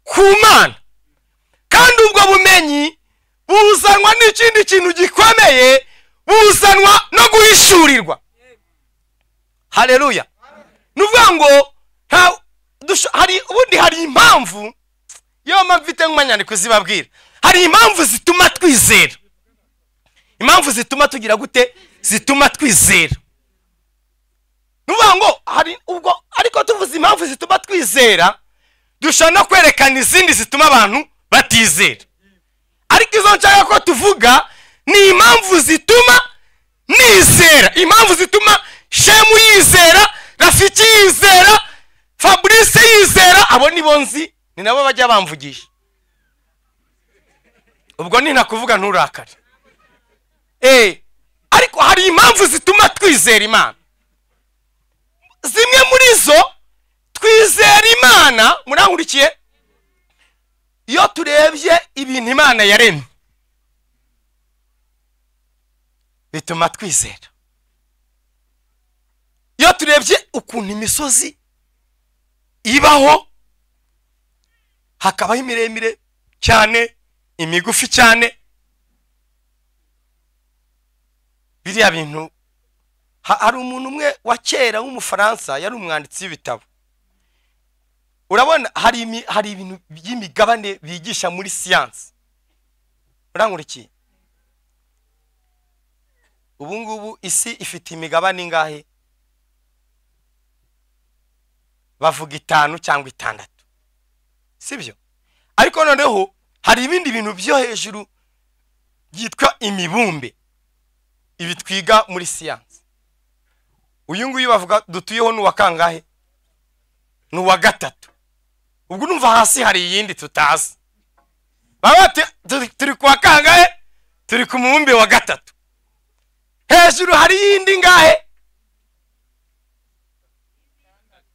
ku Mana, kandi ubwo bumenyi buzanwa n'ikindi kintu gikomeye, buzanwa no guhishurirwa. Haleluya. Ni ukuvuga ngo hari ubundi, hari impamvu, iyo mpamvu mfite nk'umanyandiko zibabwira, hari impamvu zituma twizera. Impamvu zituma tugira gute? Zituma twizera. Ni ukuvuga ngo hari ubwo, ariko tuvuze impamvu zituma twizera, dushobora no kwerekana izindi zituma abantu batizera. Ariko izo nshaka ko tuvuga ni impamvu zituma nizera, impamvu zituma Shemu yizera, Rafiki yizera, Fabrice yizera. Abo nibo nzi, ni nabo bajya bamvugisha. Ubwo ninakuvuga nturakare. Ariko hari impamvu zituma twizera Imana. Zimwe muri zo, twizera Imana, murankurikiye, iyo turebye ibintu Imana yaremye bituma twizera. Iyo turebye ukuntu imisozi ibaho, hakabaho imiremire cyane, imigufi cyane, biriya bintu. Hari umuntu umwe wa kera w'Umufaransa, yari umwanditsi w'ibitabo. Urabona hari ibintu by'imigabane bigisha muri siyansi. Urankurikiye? Ubu ngubu isi ifite imigabane ingahe? Bavuga 5 cyangwa 6, sibyo? Ariko noneho hari ibindi bintu byo hejuru byitwa imibumbe, ibi twiga muri siyansi. Uyu nguyu bavuga dutuyeho ni uwa kangahe? Ni uwa 3. Ubwo numva hasi hari iyindi tutazi. Baba turi kwa kangahe? Turi ku mubumbe wa 3. Hejuru hari iyindi ngahe?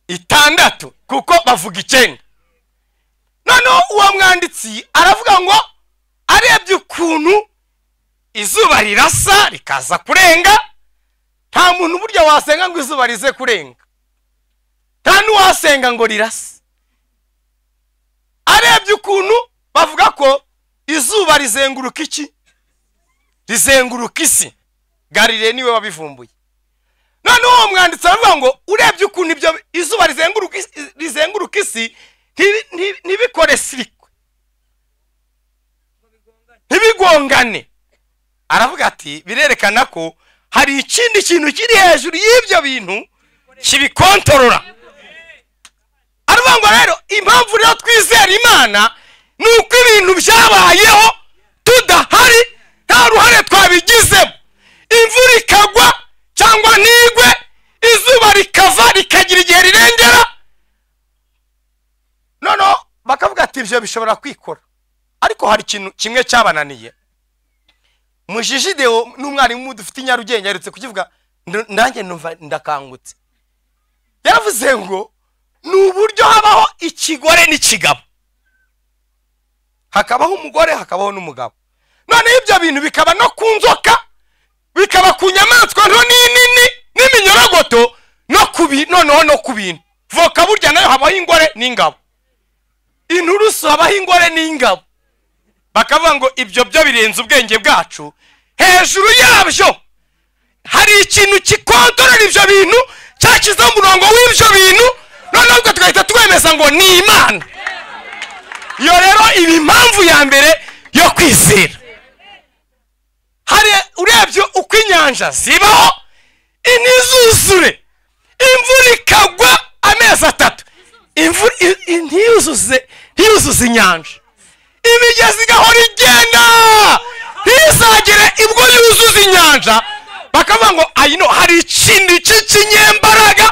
6, kuko bavuga 9. Noneho uwo mwanditsi aravuga ngo arebye ukuntu izuba rirasa rikaza kurenga, nta muntu burya wasenga ngo izuba rize kurenga, nta n'uwasenga ngo rirase. Arebye ukuntu bavuga ko izuba rizenguruka iki? Rizenguruka isi. Galilée niwe wabivumbuye. Noneho uwo mwanditsi aravuga ngo urebye ukuntu ibyo izuba rizenguruka isi, ntibikore sirikwe, ntibigongane. Aravuga ati birerekana ko hari ikindi kintu kiri hejuru y'ibyo bintu kibikontorora. Aravuga ngo rero impamvu rero twizera Imana ni uko ibintu byabayeho tudahari, nta ruhare twabigizemo. Imvura ikagwa cyangwa ntigwe, izuba rikava rikagira igihe rirengera. Noneho bakavuga ati ibyo bishobora kwikora. Ariko hari ikintu kimwe cyabananiye. Mujiji Deo n'umwarimu dufite i Nyarugenge aherutse kukivuga, nanjye numva ndakangutse. Yaravuze ngo ni uburyo habaho ikigore n'ikigabo. Hakabaho umugore, hakabaho n'umugabo. None ibyo bintu bikaba no ku nzoka, bikaba ku nyamaswa nto n'inini n'iminyorogoto, no kubi noneho no ku bintu. Voka burya nayo habaho ingore n'ingabo, inturusu habaho ingore n'ingabo. Bakavuga ngo ibyo byo birenze ubwenge bwacu. Hejuru yabyo hari ikintu kikontorora ibyo bintu, cyakiza umurongo w'ibyo bintu, noneho tugahita twemeza ngo ni Imana. Iyo rero iba impamvu ya mbere yo kwizera. Hari urebye uko inyanja zibaho, intizuzure, imvura ikagwa amezi 3, imvura ntiyuzuze inyanja, imigezi igahora igenda ntizagere ubwo yuzuza inyanja. Bakavuga ngo ayino hari ikintu cy'ikinyembaraga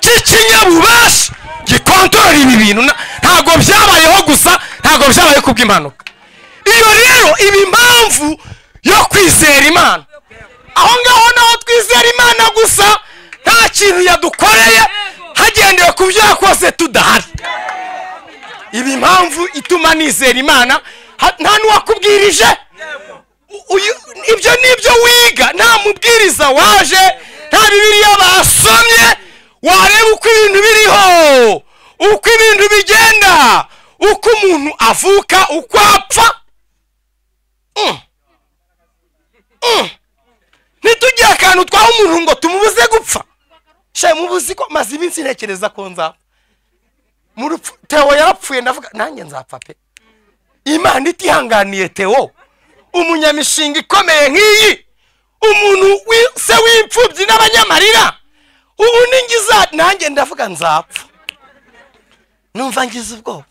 cy'ikinyabubasha gikontorora ibi bintu. Ntabwo byabayeho gusa, ntabwo byabaye kubw'impanuka. Iyo rero iba impamvu yo kwizera Imana. Aho ngaho naho twizera Imana gusa, nta kintu yadukoreye hagendewe ku byo yakoze tudahari. Iba impamvu ituma nizera Imana. Nta n'uwakubwirije ibyo nibyo wiga, nta mubwiriza waje, nta Bibiliya basomye. Wareba uko ibintu biriho, uko ibintu bigenda, uko umuntu avuka, uko apfa. Ntitugire akantu twaha umuntu ngo tumubuze gupfa. Shaye mubuzi ko maze iminsi ntekereza ko nzapfa. Mu rupfu Theo yarapfuye, ndavuga nanjye nzapfa pe. Imana itihanganiye Theo, umunyamishinga ikomeye nk'iyi, umuntu se w'imfubyi n'abanyamarira, ubu ningiza nanjye ndavuga nzapfa. Numva ngize ubwoba,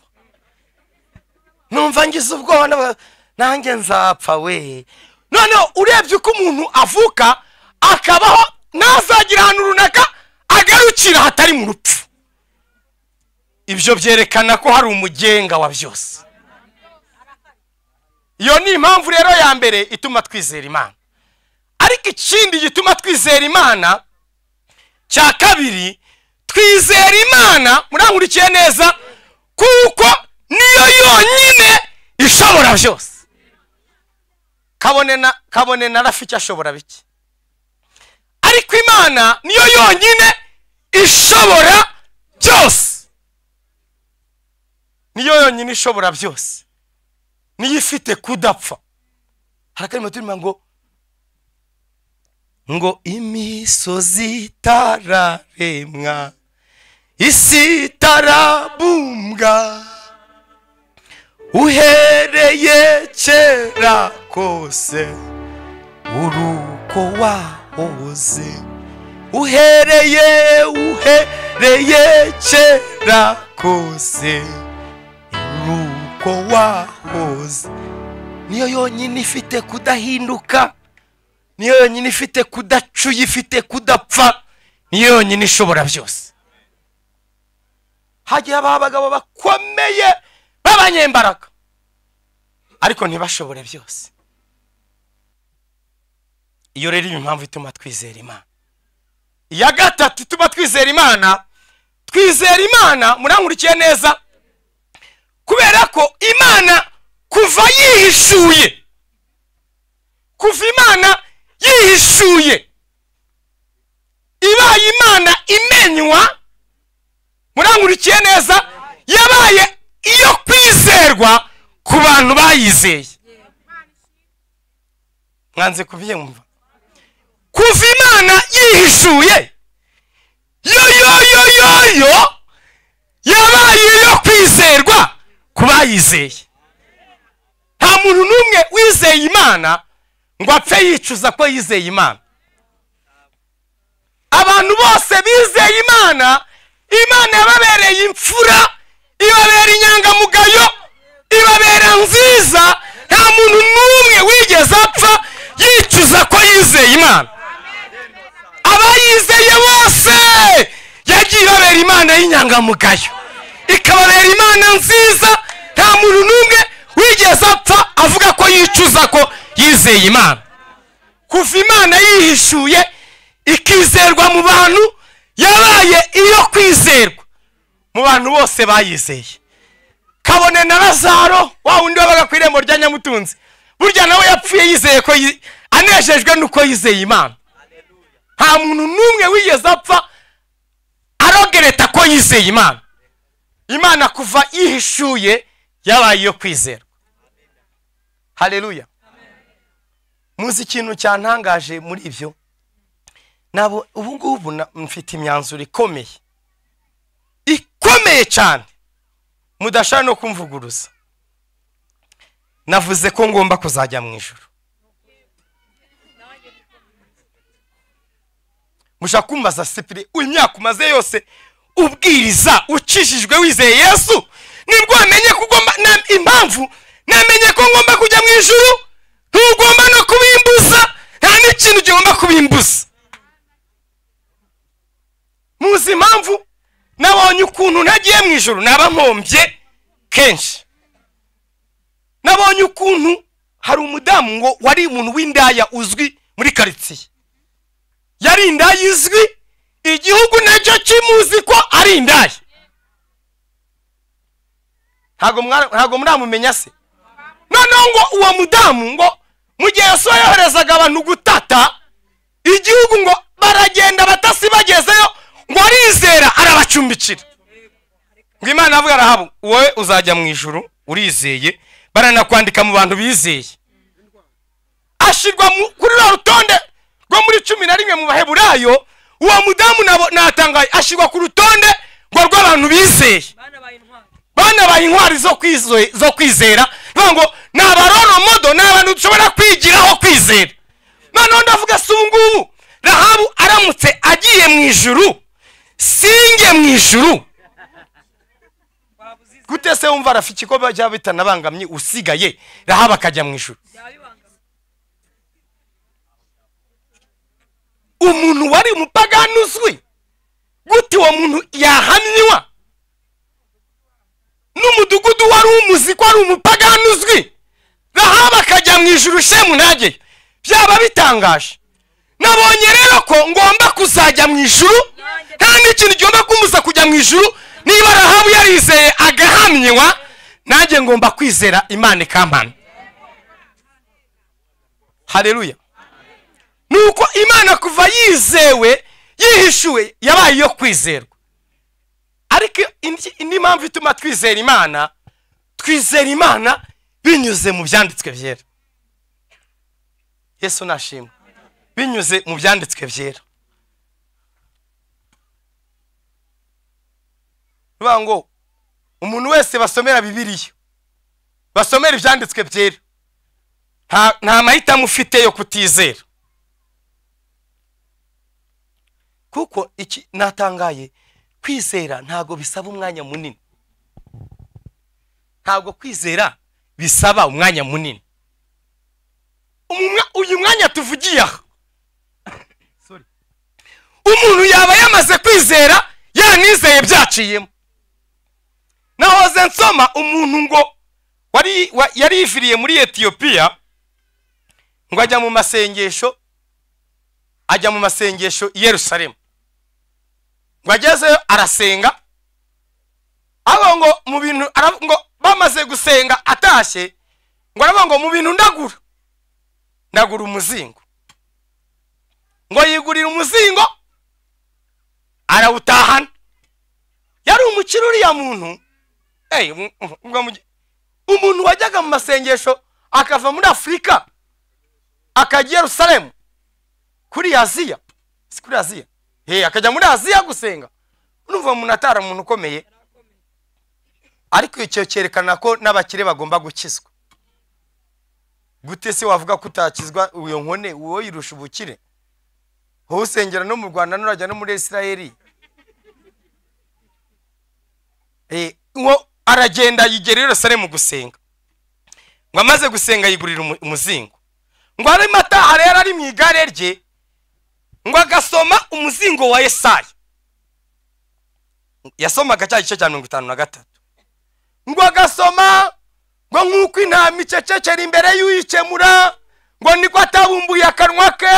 numva ngize ubwoba, nanjye nzapfa we. Noneho urebye uko umuntu avuka akabaho, ntazagira ahantu runaka agarukira hatari mu rupfu. Ibyo byerekana ko hari umugenga wa byose. Iyo ni impamvu rero ya mbere ituma twizera Imana. Ariko ikindi gituma twizera Imana cya kabiri, twizera Imana, murankurikiye neza, kuko niyo yonyine ishobora byose. Kabone na Rafiki ashobora bike, ariko Imana niyo yonyine ishobora byose. Niyo yonyine ishobora byose, niyo ifite kudapfa. Harakarimo turimo ngo imisozi itararemwa, isi itarabumbwa, uhereye kera kose uruko wahoze, uhereye kera kose uruko wahoze. Niyo yonyine ifite kudahinduka, niyo yonyine ifite kudacuya, ifite kudapfa, niyo yonyine ishobora byose. Hagiye habaho abagabo bakomeye b'abanyembaraga, ariko ntibashobore byose. Iyo rero impamvu ituma twizera Imana. Iya gatatu ituma twizera Imana, twizera Imana, murankurikiye neza, kubera ko Imana kuva yihishuye, kuva Imana yihishuye, ibaye Imana imenywa, murankurikiye neza, yabaye iyo kwizerwa ku bantu bayizeye. Mwanze kubyumva? Kuva Imana yihishuye, yo yo yo yo yo yabaye iyo kwizerwa ku bayizeye. Nta muntu n'umwe wizeye Imana ngo apfe yicuza ko yizeye Imana. Abantu bose bizeye Imana, Imana yababereye imfura, ibabera inyangamugayo, ibabera nziza. Nta muntu n'umwe wigeze apfa yicuza ko yizeye Imana. Abayizeye bose yagiye ibabera Imana y'inyangamugayo, ikababera Imana nziza. Nta muntu n'umwe wigeze apfa avuga ko yicuza ko yizeye Imana. Kuva Imana yihishuye ikizerwa mu bantu, yabaye iyo kwizerwa mu bantu bose bayizeye. Kabone na Lazaro wa wundi wabaga ku irembo rya Nyamutunzi, burya nawe yapfuye yizeye ko anejejwe nuko yizeye Imana. Nta muntu n'umwe wigeze apfa arogereta ko yizeye Imana. Imana kuva yihishuye yabaye iyo kwizera. Haleluya. Muzi ikintu cyantangaje muri ibyo? Nabo ubu ngubu mfite imyanzuro ikomeye, ikomeye cyane, mudashaka no kumvuguruza. Navuze ko ngomba kuzajya mu ijuru. Mushaka kumbaza Sipiri, imyaka umaze yose ubwiriza ukijijwe wizeye Yesu, nibwo wamenye ko ugomba, impamvu namenye ko ngomba kujya mu ijuru, ntugomba no kubimbuza, nta n'ikintu kigomba kubimbuza. Muzi impamvu? Nabonye ukuntu ntagiye mu ijuru naba mpombye kenshi. Nabonye ukuntu hari umudamu ngo wari umuntu w'indaya uzwi muri quartier, yari indaya izwi, igihugu nacyo kimuzi ko ari indaya. Ntago muramumenya se? Noneho ngo uwo mudamu ngo mu gihe Yesu yoherezaga abantu gutata igihugu, ngo baragenda batasi bagezeyo, ngo arizera arabacumbikira. Ngo Imana avuga Rahabu, wowe uzajya mu ijuru urizeye, baranakwandika mu bantu bizeye. Ashirwa kuri rwa rutonde rwo muri 11 mu Baheburayo. Uwo mudamu natangaye ashirwa ku rutonde ngo rw'abantu bizeye, bana intwari zo kwizera. Ngo ni abaroromodo, ni abantu dushobora kwigiraho kwizera. Noneho ndavuga si ubu ngubu Rahabu aramutse agiye mu ijuru, singe mu ijuru gute se? Wumva Rafiki ko bajya bitanabangamye usigaye Rahabu akajya mu ijuru? Umuntu wari umupagani uzwi gute uwo muntu yahamywa n'umudugudu wari umuzi ko ari umupagani uzwi, Rahabu akajya mu ijuru Shemu ntajyeyo? Byaba bitangaje. Nabonye rero ko ngomba kuzajya mu ijuru, nta n'ikintu kigomba kumbuza kujya mu ijuru. Niba Rahabu yarizeye agahamywa, nanjye ngomba kwizera Imana ikampana. Haleluya. Nuko Imana kuva yizewe yihishuwe yabaye iyo kwizerwa. Ariko indi mpamvu ituma twizera Imana, twizera Imana binyuze mu byanditswe byera. Yesu nashimwe. Binyuze mu byanditswe byera. Bivuga ngo umuntu wese basomera Bibiliya, basomera ibyanditswe byera, nta mahitamo ufite yo kutizera. Kuko iki natangaye, kwizera ntago bisaba umwanya munini. Ntago kwizera bisaba umwanya munini. Uyu mwanya tuvugiye aha, umuntu yaba yamaze kwizera yanizeye byaciyemo. Nahoze nsoma umuntu ngo yari yifiriye muri Ethiopia, ngo ajya mu masengesho, ajya mu masengesho i Yerusalemu. Ngo agezeyo arasenga, aho ngo mu bintu ngo bamaze gusenga atashye, ngo aravuga ngo mu bintu ndagura umuzingo. Ngo yigurira umuzingo arawutahana. Yari umukire uriya muntu. Umuntu wajyaga mu masengesho akava muri Afurika akajya i Yerusalemu kuri Aziya, si kuri Aziya, akajya muri Aziya gusenga. Urumva umuntu atari umuntu ukomeye, ariko icyo cyerekana ko n'abakire bagomba gukizwa. Gute se wavuga ko utakizwa uyo nkone uwo yirusha ubukire? Wowe usengera no mu Rwanda nurajya no muri Isirayeli. Uwo aragenda yigera i Yerusalemu gusenga. Ngo amaze gusenga yigurira umuzingo. Ngo arimo ataha rero ari mu igare rye, ngo agasoma umuzingo wa Yesaya. Yasomaga cya gice cya 53. Ngo agasoma ngo nk'uko intama icecekera imbere y'uyikemura, ngo niko atabumbuye akanwa ke,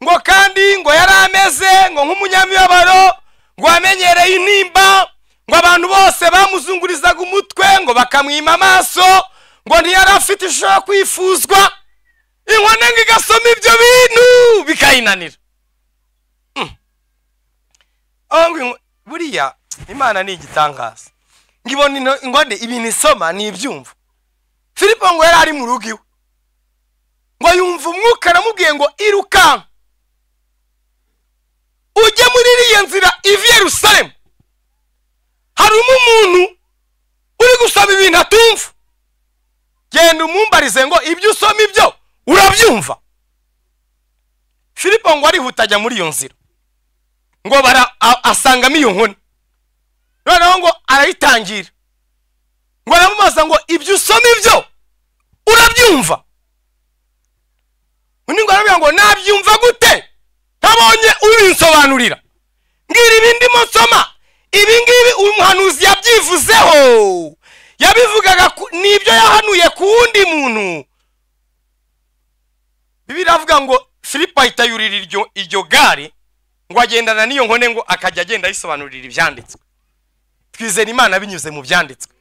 ngo kandi ngo yari ameze ngo nk'umunyamibabaro, ngo amenyereye intimba, ngo abantu bose bamusuye bamuzungurizaga umutwe, ngo bakamwima amaso, ngo ntiyari afite ishusho yo kwifuzwa. Inkone ngo igasoma ibyo bintu bikayinanira. Buriya Imana ni igitangaza. Ngibona ingone ibintu isoma ni ibyumva. Filipo ngo yari ari mu rugo iwe, ngo yumva umwuka aramubwiye ngo iruka ujye muri iriya nzira iva i Yerusalemu, harimo umuntu uri gusoma ibintu atumva, genda umumbarize ngo ibyo usoma ibyo urabyumva. Filipo ngo arihuta ajya muri iyo nzira, ngo asangamo iyo nkone, noneho ngo arayitangira, ngo aramubaza ngo ibyo usoma ibyo urabyumva. Undi ngo aramubwira ngo nabyumva gute ntabonye ubinsobanurira, mbwira ibindimo nsoma, ibi ngibi umuhanuzi yabyivuzeho, yabivugaga n'ibyo yahanuye ku wundi muntu. Bibiliya iravuga ngo Filipo ahita yurira iryo gare, ngo agendana n'iyo nkone, ngo akajya agenda ayisobanurira ibyanditswe. Twizera Imana binyuze mu byanditswe.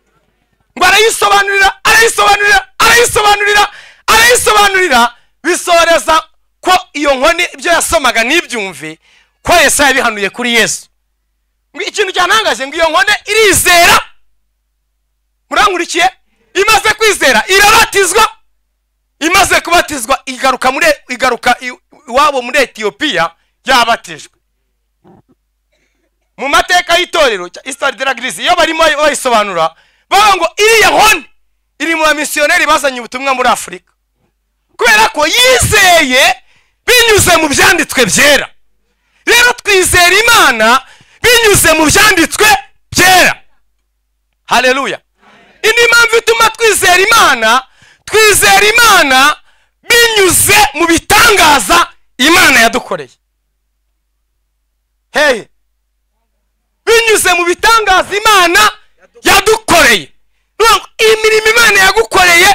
Ngo arayisobanurira, arayisobanurira, arayisobanurira, arayisobanurira, bisoreza ko iyo nkone ibyo yasomaga ntibyumve, ko Yesu yabihanuye kuri Yesu. Ngo ikintu cyantangaje, ngo iyo nkone irizera, murankurikiye, imaze kwizera irabatizwa, imaze kubatizwa igaruka iwabo muri Etiyopiya yabatijwe. Mu mateka y'itorero Histoire de l'Église, iyo barimo bayisobanura bavuga ngo iriya nkone iri mu bamisiyoneri bazanye ubutumwa muri Afurika, kubera ko yizeye binyuze mu byanditswe byera. Rero twizera Imana binyuze mu byanditswe byera. Haleluya. Indi mpamvu ituma twizera Imana, twizera Imana binyuze mu bitangaza Imana yadukoreye. Hey, binyuze mu bitangaza Imana yadukoreye. Imirimo Imana yagukoreye,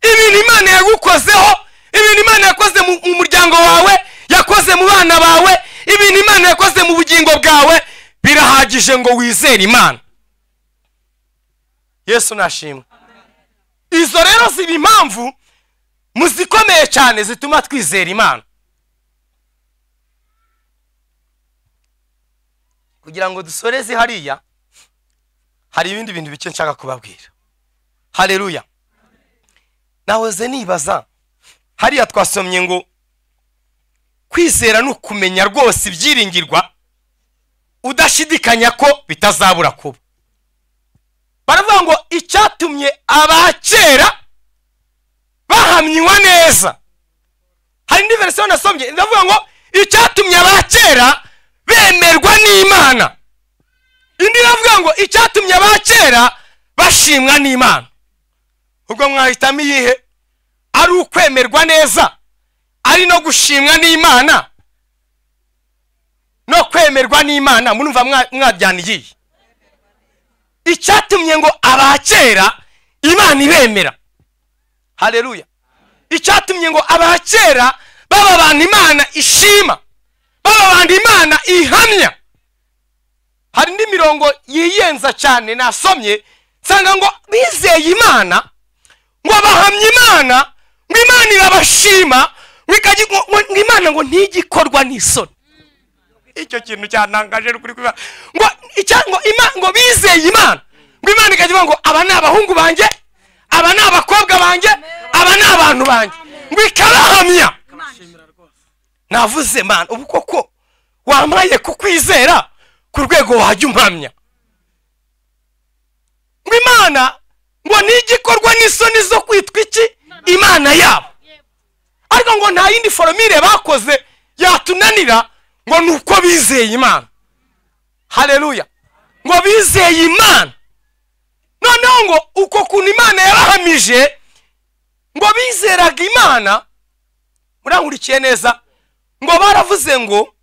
ibintu Imana yagukozeho, ibintu Imana yakoze mu muryango wawe, yakoze mu bana bawe, ibintu Imana yakoze mu bugingo bwawe, birahagije ngo wizere Imana. Yesu nashimwe. Izo rero ziba impamvu muzikomeye cyane zituma twizera Imana. Kugira ngo dusoreze hariya, hari ibindi bintu bike nshaka kubabwira. Haleluya. Nahoze nibaza, hariya twasomye ngo kwizera ni ukumenya rwose ibyiringirwa udashidikanya ko bitazabura kuba. Baravuga ngo icyatumye abakera bahamywa neza. Hari indi version nasomye ndavuga ngo icyatumye abakera bemerwa n'Imana. Indi iravuga ngo icyatumye abakera bashimwa n'Imana. Ubwo mwahitamo iyihe? Ari ukwemerwa neza, ari no gushimwa n'Imana? No kwemerwa n'Imana murumva mwajyana iyihe? Icyatumye ngo abakera Imana ibemera. Haleluya. Icyatumye ngo abakera baba abantu Imana ishima, baba abantu Imana ihamya. Hari indi mirongo yiyenza cyane nasomye, nsanga ngo bizeye Imana, ngo bahamye Imana, ngo Imana irabashima, ngo Imana ngo ntigikorwa n'isoni. Icyo kintu cyantangaje kuri ngo ngo bizeye Imana, ngo Imana ikavuga ngo aba ni abahungu banjye, aba ni abakobwa banjye, aba ni abantu banjye, ngo ikabahamya. Navuze Mana, ubu koko wampaye kukwizera ku rwego wajya umpamya. Ngo Imana ngo ntigikorwa n'isoni zo kwitwa iki? Imana yabo. Ariko ngo nta yindi formule bakoze yatunanira, ngo nuko bizeye Imana. Haleluya. Ngo bizeye Imana. Noneho ngo uko kuntu Imana yarahamije, ngo bizeraga Imana. Murankurikiye neza? Ngo baravuze ngo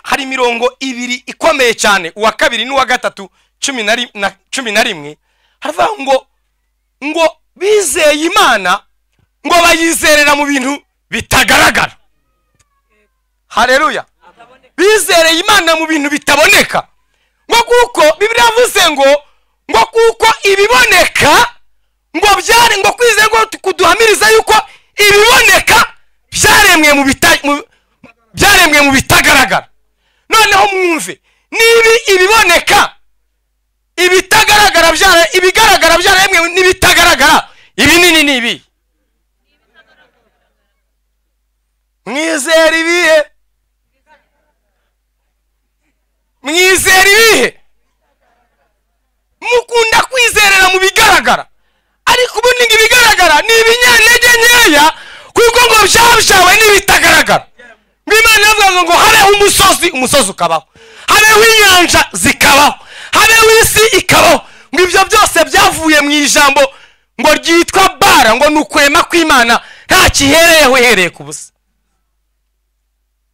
hari imirongo ibiri ikomeye cyane, uwa kabiri n'uwa gatatu 11, haravuga ngo bizeye Imana, ngo bayizerera mu bintu bitagaragara. Haleluya. Bizereye Imana mu bintu bitaboneka. Ngo kuko Bibiliya yavuze ngo Ngo kuko ibiboneka ngo byare, ngo kwizera ngo kuduhamiriza yuko ibiboneka byaremwe mu byaremwe mu bitagaragara. Noneho mwumve, nibi ibiboneka ibitagaragara byare, ibigaragara byaremwe n'ibitagaragara, ibinini ni ibi. Mwizera ibihe? Mwizera ibihe? Mukunda kwizerera mu bigaragara, ariko ubundi ngo ibigaragara ni ibinyantege nkeya, kuko ngo byabyawe n'ibitagaragara. Ngo Imana yavuga ngo habeho umusozi, umusozi ukabaho, habeho inyanja zikabaho, habeho isi ikabaho. Ngo ibyo byose byavuye mu ijambo ngo ryitwa bara, ngo ni ukurema kw'Imana nta kihereyeho ihereye ku busa.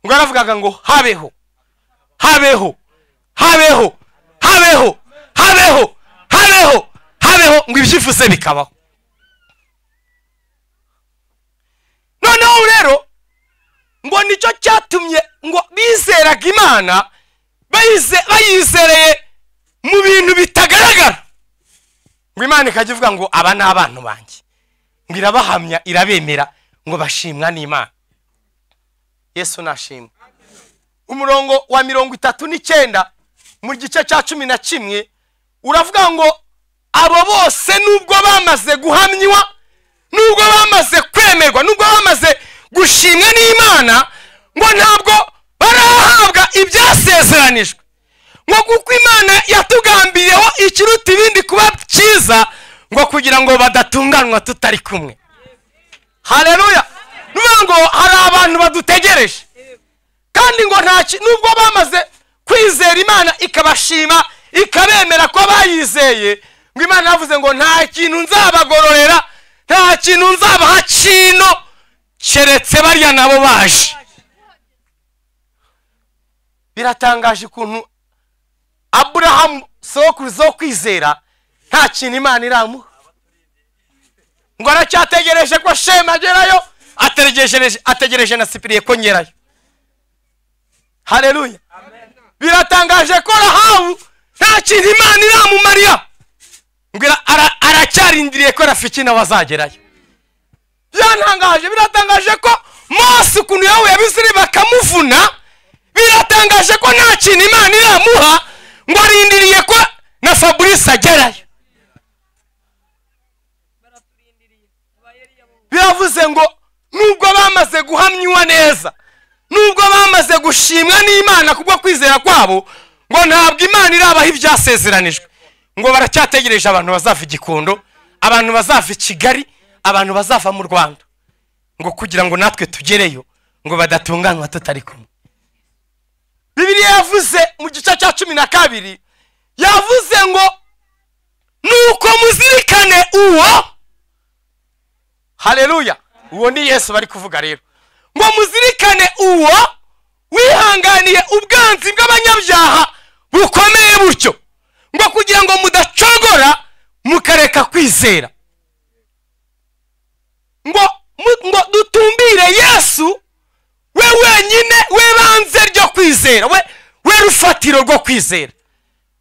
Ngo aravugaga ngo habeho, habeho, habeho, habeho, habeho, habeho, habeho, ngo ibyifuze bikabaho. Noneho rero ngo nicyo cyatumye ngo bizeraga Imana, bayizereye mu bintu bitagaragara. Ngo Imana ikajya ivuga ngo aba ni abantu banjye, ngo irabahamya, irabemera, ngo bashimwa n'Imana. Yesu nashimwe. Umurongo wa 39 mu gice cya 11 uravuga ngo abo bose nubwo bamaze guhamywa, nubwo bamaze kwemerwa, nubwo bamaze gushimwa n'Imana, ngo ntabwo barahabwa ibyasezeranijwe. Ngo kuko Imana yatugambiriyeho ikiruta ibindi kuba cyiza, ngo kugira ngo badatunganwa tutari kumwe. Haleluya. Nuvuga ngo hari abantu badutegereje, kandi ngo nta nubwo bamaze kwizera Imana ikabashima ikabemera ko bayizeye, ngo Imana yavuze ngo nta kintu nzabagororera, nta kintu nzabaha kino keretse barya nabo baje. Biratangaje ukuntu Aburahamu sokuruza wo kwizera nta kintu Imana iramuha, ngo aracyategereje ko Shema agerayo, ategereje na Sipiriye ko ngerayo. Haleluya. Biratangaje ko Rahabu nta kintu Imana iramumarira, ngo aracyarindiriye ko Rafiki nawe azagerayo. Byantangaje, biratangaje ko Mose ukuntu yahuye Abisirayeli bakamuvuna, biratangaje ko nta kintu Imana iramuha, ngo arindiriye ko na Fabrice agerayo. Biravuze ngo nubwo bamaze guhamywa neza, nubwo bamaze gushimwa n'Imana kubwo kwizera kwabo, ngo ntabwo Imana irabaha ibyasezeranijwe. Ngo baracyategereje abantu bazava Gikondo, abantu bazava i Kigali, abantu bazava mu Rwanda, ngo kugira ngo natwe tugereyo, ngo badatunganywa tutari kumwe. Bibiliya yavuze mu gice cya 12, yavuze ngo nuko muzirikane uwo. Haleluya. Uwo ni Yesu bari kuvuga rero. Ngo muzirikane uwo wihanganiye ubwanzi bw'abanyabyaha bukomeye butyo, ngo kugira ngo mudacogora mukareka kwizera. Ngo dutumbire Yesu we wenyine, we banze ryo kwizera, we rufatiro rwo kwizera.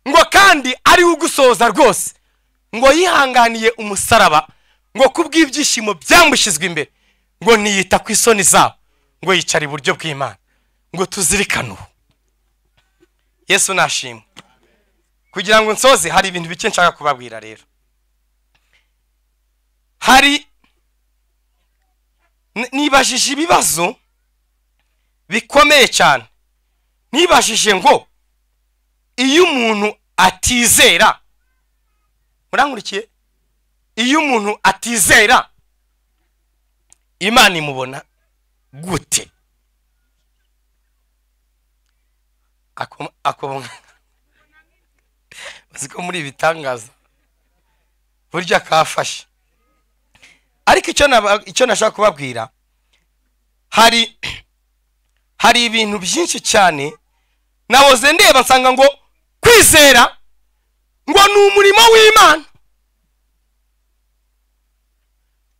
Ngo kandi ari ugusoza rwose, ngo yihanganiye umusaraba, ngo kubw'ibyishimo byamushyizwe imbere, ngo niyita ku isoni zabo, ngo yicara iburyo bw'Imana. Ngo tuzirikane uwo. Yesu nashimwe. Kugira ngo nsoze, hari ibintu bike nshaka kubabwira rero. Hari nibajije ibibazo bikomeye cyane. Nibajije ngo iyo umuntu atizera, murankurikiye, iyo umuntu atizera Imana imubona gute? Ako baziko muri ibitangaza burya kafashe. Ariko icyo nashaka kubabwira, hari ibintu byinshi cyane nahoze ndeba nsanga ngo kwizera ngo ni umurimo w'Imana.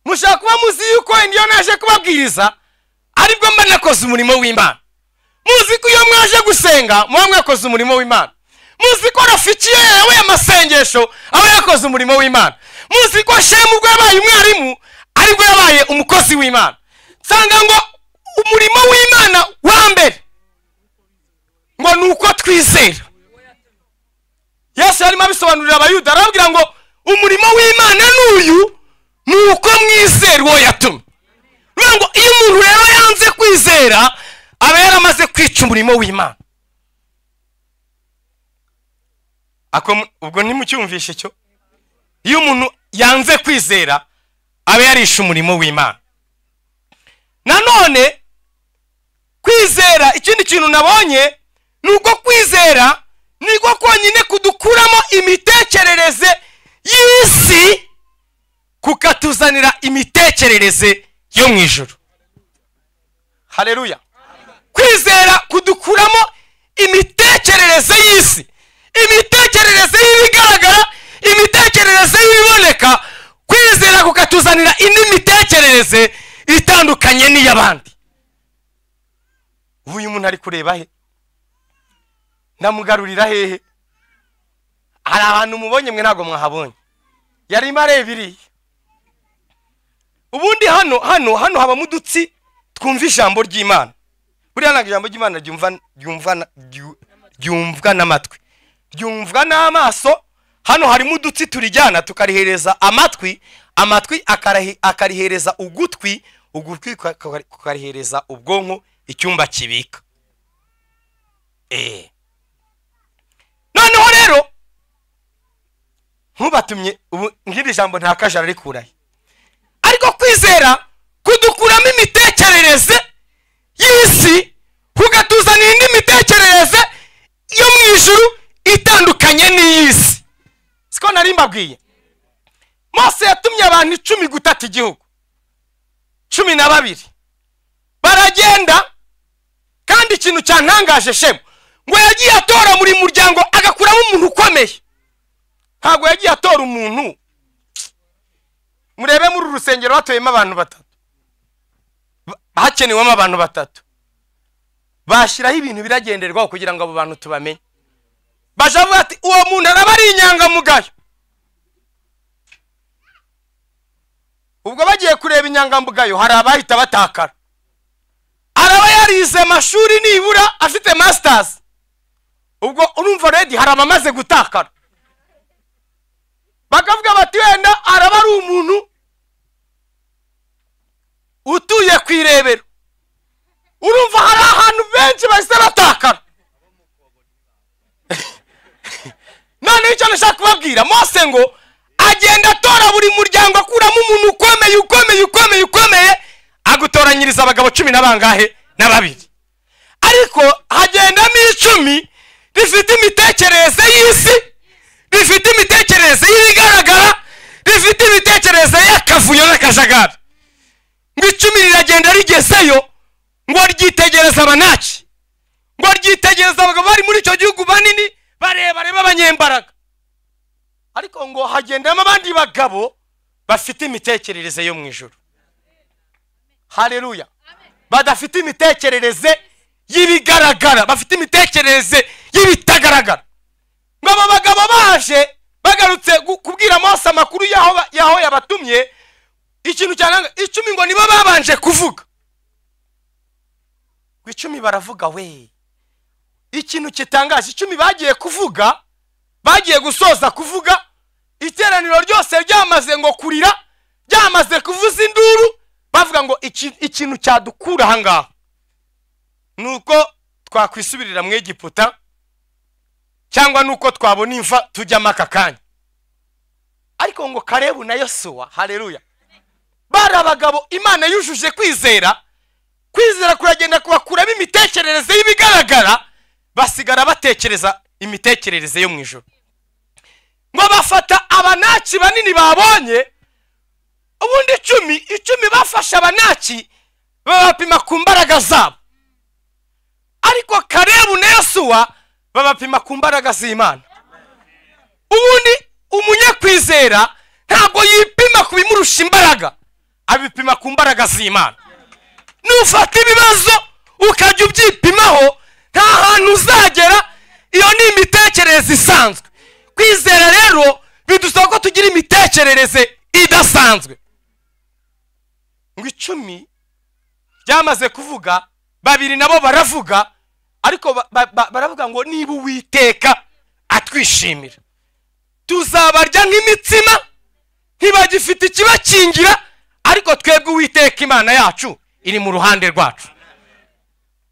Mushaka kuba muzi yuko ndiyo naje kubabwiriza aribwo mba nakoze umurimo w'Imana. Muzi ko iyo mwaje gusenga muba mwakoze umurimo w'Imana. Muzi ko Rafiki yawe amasengesho aba yakoze umurimo w'Imana. Muzi ko Shemu ubwo yabaye umwarimu aribwo yabaye umukozi w'Imana. Nsanga ngo umurimo w'Imana wa mbere ngo nuko twizera. Yesu yarimo abisobanurira Abayuda, arababwira ngo umurimo w'Imana n'uyu nuko mwizera uwo yatumye. Ngo iyo umuntu rero yanze kwizera aba yaramaze kwica umurimo w'Imana. Ubwo ntimucyumvishe icyo? Iyo umuntu yanze kwizera aba yarishe umurimo w'Imana. Nanone kwizera, ikindi kintu nabonye nuko kwizera niko konyine kudukuramo imitekerereze y'isi kukatuzanira imitekerereze yo mu ijuru. Haleluya. Kwizera kudukuramo imitekerereze y'isi, imitekerereze y'ibigaragara, imitekerereze y'ibiboneka. Kwizera kukatuzanira indi mitekerereze itandukanye n'iy'abandi. Uyu muntu ari kureba he? Ndamugarurira hehe? Hari ahantu mubonye mwe ntabwo mwahabonye. Yarimo areba iriya. Ubundi hano hano hano habamo udutsi twumva ijambo ry'Imana. Buriya ntabwo ijambo ry'Imana ryumvwa n'amatwi, ryumvwa n'amaso. Hano harimo udutsi turijyana tukarihereza amatwi, amatwi akarihereza ugutwi, ugutwi kukarihereza ubwonko, icyumba kibika. Noneho rero ntubatumye ngiri jambo nta kajara rikurahe. Ariko kwizera kudukuramo imitekerereze y'isi kugatuzanira indi mitekerereze yo mu ijuru itandukanye n'iy'isi. Siko nari mbabwiye. Mose yatumye abantu 10 gutata igihugu, 12 baragenda. Kandi ikintu cyantangaje Shemu, ngo yagiye atora muri muryango agakuramo umuntu ukomeye. Ntabwo yagiye atora umuntu. Murebe muri urusengero batoyemo abantu batatu, hakenewemo abantu batatu, bashyiraho ibintu biragenderwaho kugira ngo abo bantu tubamenye. Bajavuga ati uwo muntu araba ari inyangamugayo. Ubwo bagiye kureba inyangamugayo hari abahita batakara. Araba yarize amashuri nibura afite masters. Ubwo urumva ready hari abamaze gutakara. Bakavuga bati wenda araba ari umuntu utuye ku irebero. Urumva hari ahantu benshi bahise batakara. None icyo nashaka kubabwira, Mose ngo agenda atora buri muryango akuramo umuntu ukomeye ukomeye ukomeye ukomeye, agutoranyiriza abagabo 10 na bangahe? Na babiri. Ariko hagendamo 10 rifite imitekerereze y'isi, rifite imitekerereze y'ibigaragara, rifite imitekerereze y'akavuyo n'akajagari. Ngo 10 riragenda rigezeyo ngo ryitegereza abanaki, ngo ryitegereza abagabo bari muri icyo gihugu banini barebare b'abanyembaraga. Ariko ngo hagendamo abandi bagabo bafite imitekerereze yo mu ijuru. Haleluya. Badafite imitekerereze y'ibigaragara, bafite imitekerereze y'ibitagaragara. Ngo abo bagabo baje bagarutse kubwira Mose amakuru yaho yabatumye, ikintu cyananga 10 ngo nibo babanje kuvuga. Ngo 10 baravuga we. Ikintu kitangaje, 10 bagiye kuvuga, bagiye gusoza kuvuga, iteraniro ryose ryamaze ngo kurira, ryamaze kuvuza induru, bavuga ngo ikintu cyadukura aha ngaha nuko twakwisubirira mu Egiputa, cyangwa nuko twabona imva tujyamo aka kanya. Ariko ngo Kalebu na Yosuwa, haleluya, bari abagabo Imana yujuje kwizera. Kwizera kuragenda kubakuramo imitekerereze y'ibigaragara, basigara batekereza imitekerereze yo mu ijuru. Ngo bafata abanaki banini babonye, ubundi 10 bafashe abanaki babapima ku mbaraga zabo. Ariko Kalebu na Yosuwa babapima ku mbaraga z'Imana. Ubundi umunyakwizera ntabwo yipima ku bimurusha imbaraga, abipima ku mbaraga z'Imana. Nufata ibibazo ukajya ubyipimaho nta hantu uzagera. Iyo ni imitekerereze. imitekerereze isanzwe. Kwizera rero bidusaba ko tugira imitekerereze idasanzwe. Ngo 10 byamaze kuvuga, 2 nabo baravuga, ariko baravuga ngo niba Uwiteka atwishimira tuzabarya nk'imitsima, ntibagifite ikibakingira, ariko twebwe Uwiteka Imana yacu iri mu ruhande rwacu.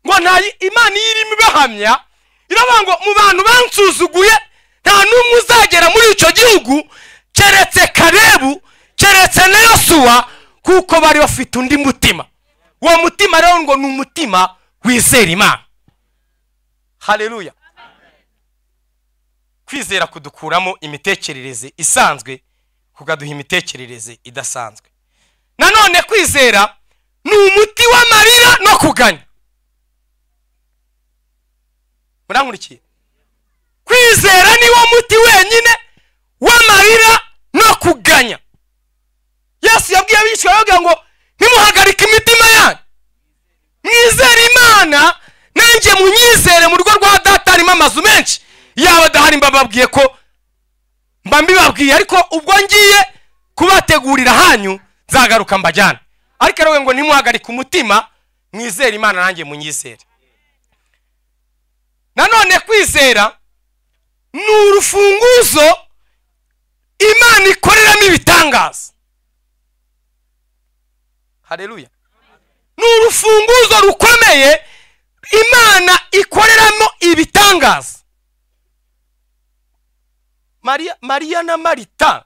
Ngo nta Imana irimo ibahamya, iravuga ngo mu bantu bansuzuguye nta n'umwe uzagera muri icyo gihugu keretse Kalebu, keretse na Yosuwa, kuko bari bafite undi mutima. Uwo mutima rero ngo ni umutima wizera Imana. Haleluya. Kwizera kudukuramo imitekerereze isanzwe kukaduha imitekerereze idasanzwe. Nanone kwizera ni umuti w'amarira no kuganya. Murankurikiye? Kwizera ni wo muti wenyine w'amarira no kuganya. Yesu yabwiye abigishwa be ngo ntimuhagarike imitima yanyu, mwizere Imana nanjye munyizere. Mu rugo rwa data harimo amazu menshi, yaba adahari mbababwiye ko mba mbibabwiye, ariko ubwo ngiye kubategurira hanyu nzagaruka mbajyana. Ariko rero ngo ntimuhagarike umutima, mwizere Imana nanjye munyizere. Nanone kwizera ni urufunguzo Imana ikoreramo ibitangaza. Haleluya. Ni urufunguzo rukomeye Imana ikoreramo ibitangaza. Mariya na Marita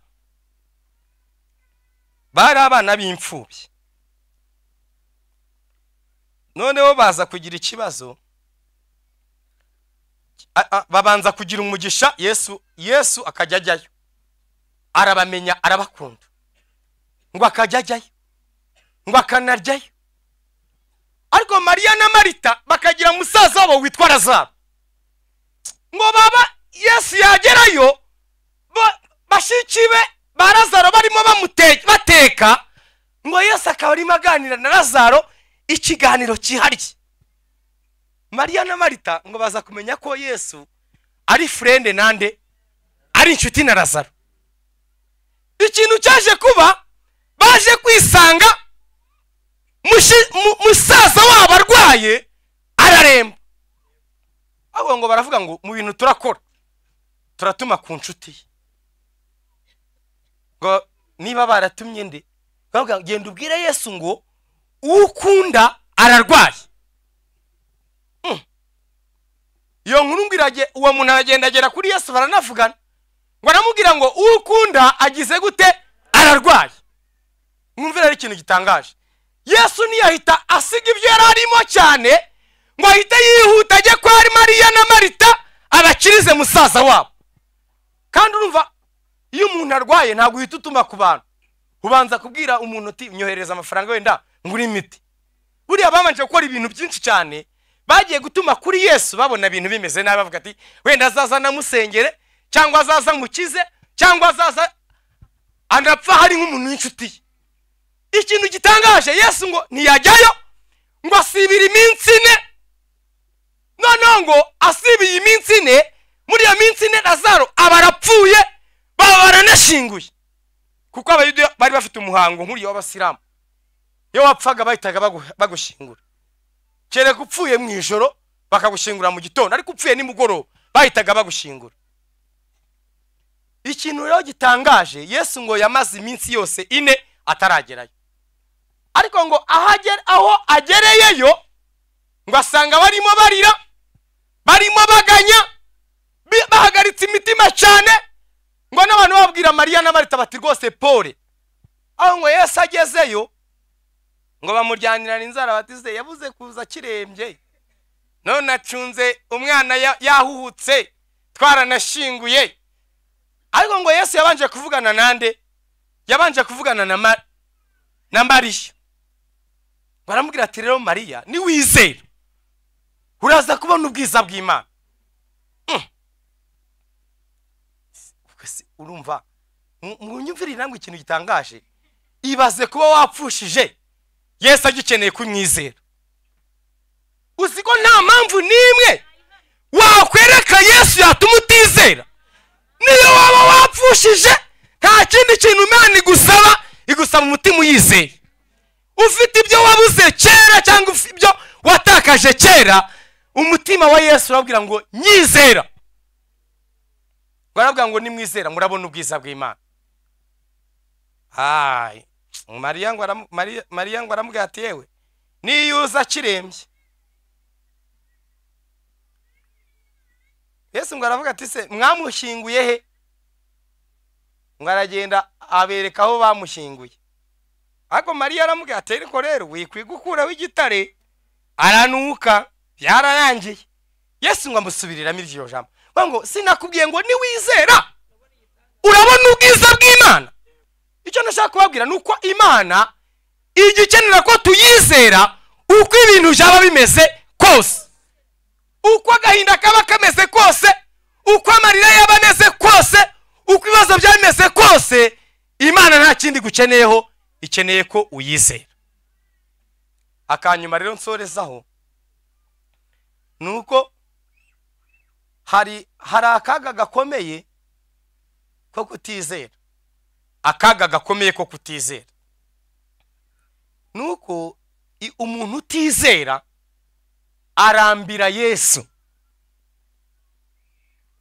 bari abana b'imfubyi. Noneho baza kugira ikibazo, babanza kugira umugisha Yesu akajya ajyayo, arabamenya, arabakunda, ngo akajya ajyayo, ngo akanaryayo. Ariko Mariya na Marita bakagira musaza wabo witwa Lazaro. Ngo baba Yesu yagerayo, bashiki be ba Lazaro barimo bateka, ngo Yesu akaba arimo aganira na Lazaro ikiganiro cyihariye. Mariya na Marita ngo baza kumenya ko Yesu ari friend nande, ari inshuti na Lazaro. Ikintu cyaje kuba, baje kwisanga musaza wabo arwaye araremba. Ahubwo ngo baravuga ngo mu bintu turakora turatuma ku nshuti. Ngo niba baratumye nde, bavuga genda ubwire Yesu ngo ukunda ararwaye. Iyo nkuru ngirage uwo muntu aragenda agera kuri Yesu baranavugana, ngo aramubwira ngo ukunda agize gute, ararwaye. Mwumvira ari ikintu gitangaje. Yesu ntiyahita asiga ibyo yari arimo cyane ngo ahite yihuta ajye kwa Mariya na Marita abakirize musaza wabo. Kandi urumva iyo umuntu arwaye ntabwo uhita utuma ku bantu, ubanza kubwira umuntu uti nyohereza amafaranga wenda ngura imiti. Buriya babanje gukora ibintu byinshi cyane, bagiye gutuma kuri Yesu babona ibintu bimeze nabi, bavuga ati wenda azaza namusengere, cyangwa azaza mukize, cyangwa azaza anapfa hari nk'umuntu w'inshuti. Ikintu gitangaje, Yesu ngo ntiyajyayo, ngo asibira iminsi 4. Noneho ngo asibiye iminsi 4, muri iyo minsi 4 Lazaro aba arapfuye, baba baranashinguye. Kuko Abayuda bari bafite umuhango nk'uriya w'Abasilamu, iyo wapfaga bahitaga bagushingura. Kereka upfuye mu ijoro bakagushingura mu gitondo, ariko upfuye nimugoroba bahitaga bagushingura. Ikintu rero gitangaje, Yesu ngo yamaze iminsi yose 4 ataragerayo. Ariko ngo aho agereyeyo ngo asanga barimo barira, barimo baganya, bahagaritse imitima cyane, ngo n'abantu babwira Mariya na Marita bati rwose pole. Aho ngo Yesu agezeyo ngo bamuryanirana inzara batize yabuze kuza kirembye, none acunze umwana yahuhutse, twaranashinguye. Ariko ngo Yesu yabanje kuvugana nande? Yabanje kuvugana na Mariya. Baramubwira ati rero Mariya, ni wizera uraza kubona ubwiza bw'Imana. Urumva munyumvire namwe ikintu gitangaje. Ibaze kuba wapfushije Yesu agikeneye kumwizera. Uzi ko nta mpamvu nimwe Wakwereka Yesu yatuma utizera. Niyo waba wapfushije, nta kindi kintu Imana igusaba, igusaba umutima uyizeye. Ufite ibyo wabuze kera cyangwa ibyo watakaje kera, umutima wa Yesu urabwira ngo nyizera. Barabwira ngo nimwizera murabona ubwiza bw'Imana. Hai, Mariya ngo aramubwira ati yewe niyuza kirembye. Yesu ngo aravuga ati se mwamushyinguye he? Ngo aragenda abereka aho bamushyinguye. Ariko Mariya aramubwira ati ariko rero wikwiga gukuraho igitare, aranuka byararangiye. Yesu ngo amusubiriramo iryo jambo. Ngo sinakubwiye ngo niwizera urabona ubwiza bw'Imana. Icyo nashaka kubabwira nuko Imana igikenera ko tuyizera uko ibintu byaba bimeze kose, uko agahinda kaba kameze kose, uko amarira yaba ameze kose, uko ibibazo byaba bimeze kose, Imana nta kindi gukeneyeho, ikeneye ko uyizera. Akanyuma rero nsorezaho nuko hari akaga gakomeye ko kutizera. Akaga gakomeye ko kutizera nuko umuntu utizera arambira Yesu.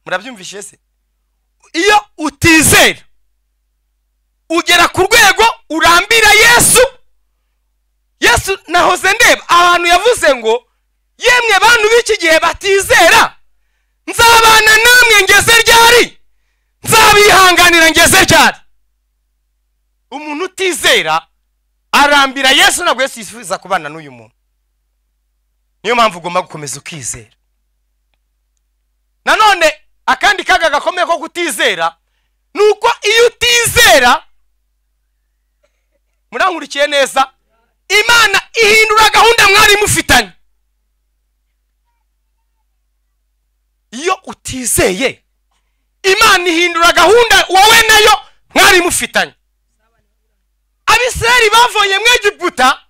Murabyumvise se? Iyo utizera ugera ku rwego urambira Yesu. Yesu nahoze ndeba abantu yavuze ngo yemwe bantu b'iki gihe batizera, nzabana namwe ngeze ryari? Nzabihanganira ngeze ryari? Umuntu utizera arambira Yesu, ntabwo Yesu yifuza kubana n'uyu muntu. Niyo mpamvu ugomba gukomeza ukizera. Nanone akandi kaga gakomeye ko kutizera nuko iyo utizera, murankurikiye neza, Imana ihindura gahunda mwari mufitanye. Iyo utizeye Imana ihindura gahunda wowe nayo mwari mufitanye. Abisirayeli bavuye mu Egiputa,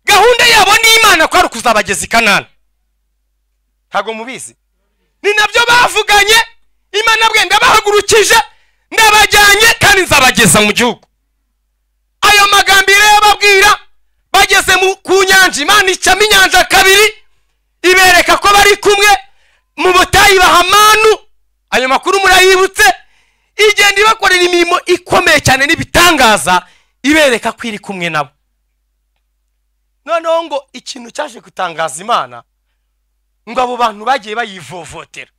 gahunda yabo ni Imana ko ari kuzabageza i Kanani. Ntago mubizi? Ni nabyo bavuganye. Imana bwe ndabahagurukije, ndabajyanye kandi nzabageza mu gihugu. Ayo magambo yababwira bageze ku nyanja, Imana icamo inyanja kabiri ibereka ko bari kumwe mu butayu bahamanu. Ayo makuru murayibutse. Igenda ibakorera imirimo ikomeye cyane n'ibitangaza, ibereka ko iri kumwe nabo. Noneho ngo ikintu cyaje gutangaza Imana, ngo abo bantu bagiye bayivovotera,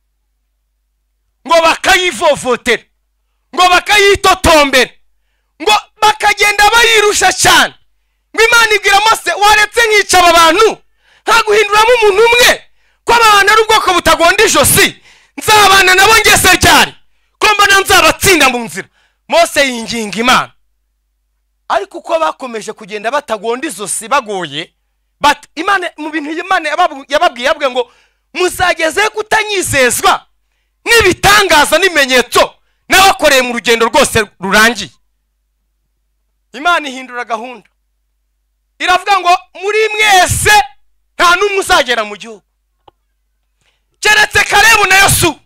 ngo bakayivovotera, ngo bakayitotombera, ngo bakagenda bayirusha cyane. Ngo Imana ibwira Mose, waretse nkica aba bantu nkaguhinduramo umuntu umwe, ko aba bantu ari ubwoko butagonda ijosi, nzabana nabo ngese ryari? Ko mbona nzabatsinda mu nzira. Mose yinginga Imana. Ariko uko bakomeje kugenda batagonda izosi bagoye, Imana mu bintu Imana yababwiye yabwiye ngo muzageze kutanyizezwa n'ibitangaza n'ibimenyetso nabakoreye mu rugendo rwose rurangiye. Imana ihindura gahunda, iravuga ngo muri mwese nta n'umwe uzagera mu gihugu keretse Kalebu na Yosuwa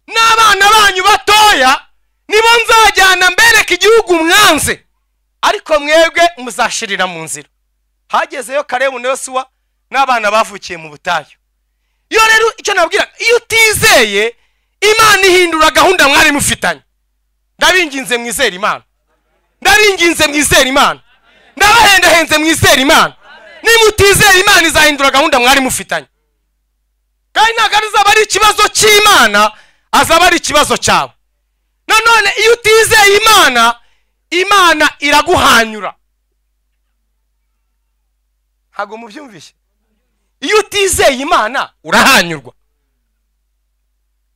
n'abana banyu batoya, nibo nzajyana mbereka igihugu mwanze, ariko mwebwe muzashirira mu nzira. Hagezeyo Kalebu na Yosuwa n'abana bavukiye mu butayu. Iyo rero icyo nabwira, iyo utizeye Imana ihindura gahunda mwari mufitanye. Ndabinginze mwizere Imana, ndabinginze mwizere Imana, ndabahendahenze mwizere Imana. Nimutizeye Imana izahindura gahunda mwari mufitanye. Kandi ntabwo azaba ari ikibazo cy'Imana, azaba ari ikibazo cyawe. Nanone iyo utizeye Imana, Imana iraguhanyura. Ntabwo mubyumvishe? Iyo utizeye Imana urahanyurwa.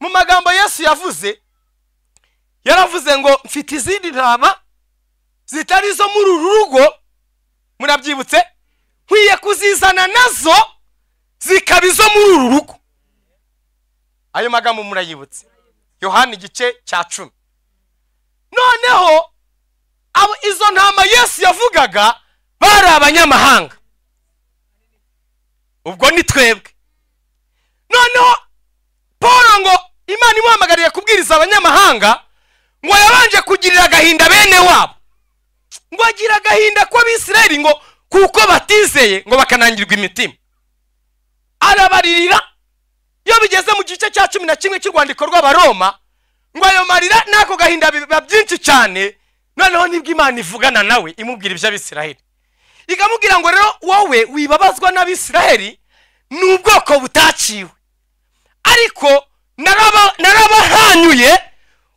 Mu magambo Yesu yavuze, yaravuze ngo mfite izindi ntama zitari zo muri uru rugo, murabyibutse, nkwiye kuzizana nazo zikaba izo muri uru rugo. Ayo magambo murayibutse, Yohana igice cya 10. Noneho abo izo ntama Yesu yavugaga bari abanyamahanga, ubwo ni twebwe. Noneho imuhamagariye kubwiriza abanyamahanga, ngo yabanje kugirira agahinda bene wabo, ngo agira agahinda kw'Abisirayeli ngo kuko batizeye, ngo bakanangirwa imitima, arabaririra. Iyo bigeze mu gice cya 11 cy'urwandiko rw'Abaroma, ngo ayo marira n'ako gahinda biba byinshi cyane. Noneho nibwo Imana ivugana nawe imubwira iby'Abisirayeli, ikamubwira ngo rero wowe wibabazwa n'Abisirayeli, ni ubwoko butaciwe, ariko narabahanyuye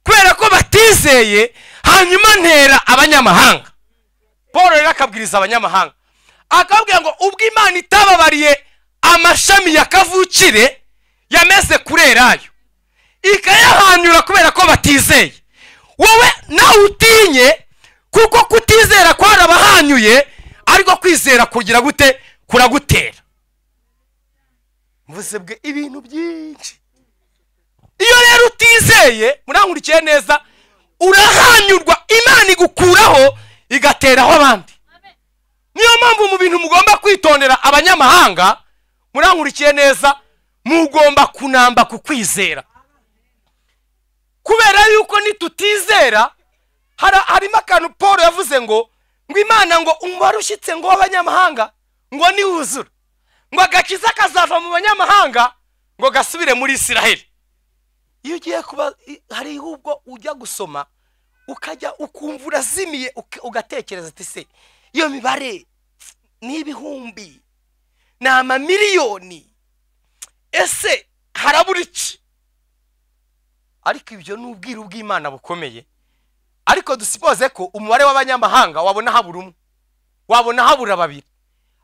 kubera ko batizeye, hanyuma ntera abanyamahanga. Paul rero akabwiriza abanyamahanga, akababwira ngo ubwo Imana itababariye amashami ya kavukire yameze kurerayo, ikayahanyura kubera ko batizeye, wowe nawe utinye, kuko kutizera kwarabahanyuye, ariko kwizera kugira gute? Kuragutera. Mvuze bwe ibintu byinshi. Iyo rero utizeye, murankurikiye neza, urahanyurwa, Imana igukuraho igateraho abandi. Niyo mpamvu mu bintu mugomba kwitondera abanyamahanga, murankurikiye neza, mugomba kunamba ku kwizera. Kubera yuko nitutizera, harimo akantu Paul yavuze ngo Imana ngo umubare ushyitse ngo w'abanyamahanga ngo niwuzura, ngo agakiza kazava mu banyamahanga ngo gasubire muri Isiraheli. Iyo ugiye kuba hari ubwo ujya gusoma ukajya ukumva urazimiye, ugatekereza ati se iyo mibare ni ibihumbi, ni amamiliyoni, ese harabura iki? Ariko ibyo ni ubwiru bw'Imana bukomeye. Ariko dusipoze ko umubare w'abanyamahanga wabona habura umwe, wabona habura babiri,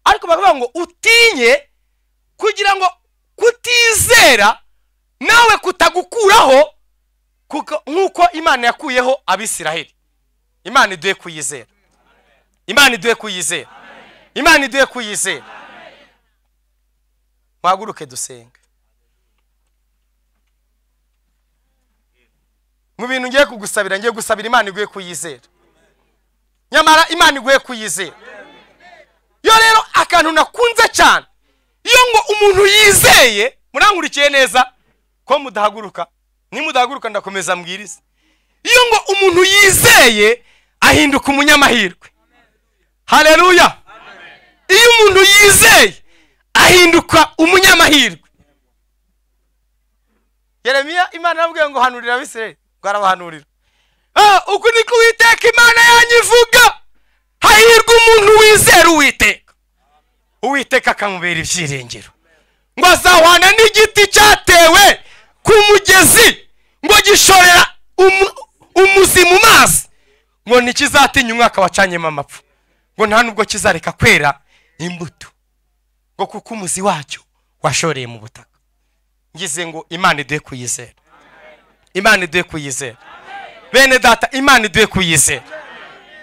ariko bakavuga ngo utinye, kugira ngo kutizera nawe kutagukuraho, kuko nkuko Imana yakuyeho Abisiraheli. Imana iduhe kuyizera, Imana iduhe kuyizera, Imana iduhe kuyizera. Muhaguruke dusenge. Mu bintu ngiye kugusabira, ngiye gusabira Imana iguhe kuyizera. Nyamara Imana iguhe kuyizera. Yo rero akantu nakunze cyane, iyo ngo umuntu yizeye, murankurikiye neza ko mudahaguruka, nimudahaguruka ndakomeza mbwirize. Iyo ngo umuntu yizeye ahinduka umunyamahirwe. Haleluya. Iyo umuntu yizeye ahinduka umunyamahirwe. Yeremiya Imana yabwiye ngo hanurira Abisirayeli, ngo arabahanurira. Uku niko Uwiteka Imana yanyu ivuga, hahirwa umuntu wizera Uwiteka, Uwiteka akamubera ibyiringiro, ngo azahwana n'igiti cyatewe ku mugezi, ngo gishorera umuzi mu mazi, ngo ntikizatinya umwaka wacanyemo amapfa, ngo nta nubwo kizareka kwera imbuto, ngo kuko umuzi wacyo washoreye mu butaka. Ngize ngo Imana iduhe kuyizera, Imana iduhe kuyizera. Bene data, Imana iduhe kuyizera,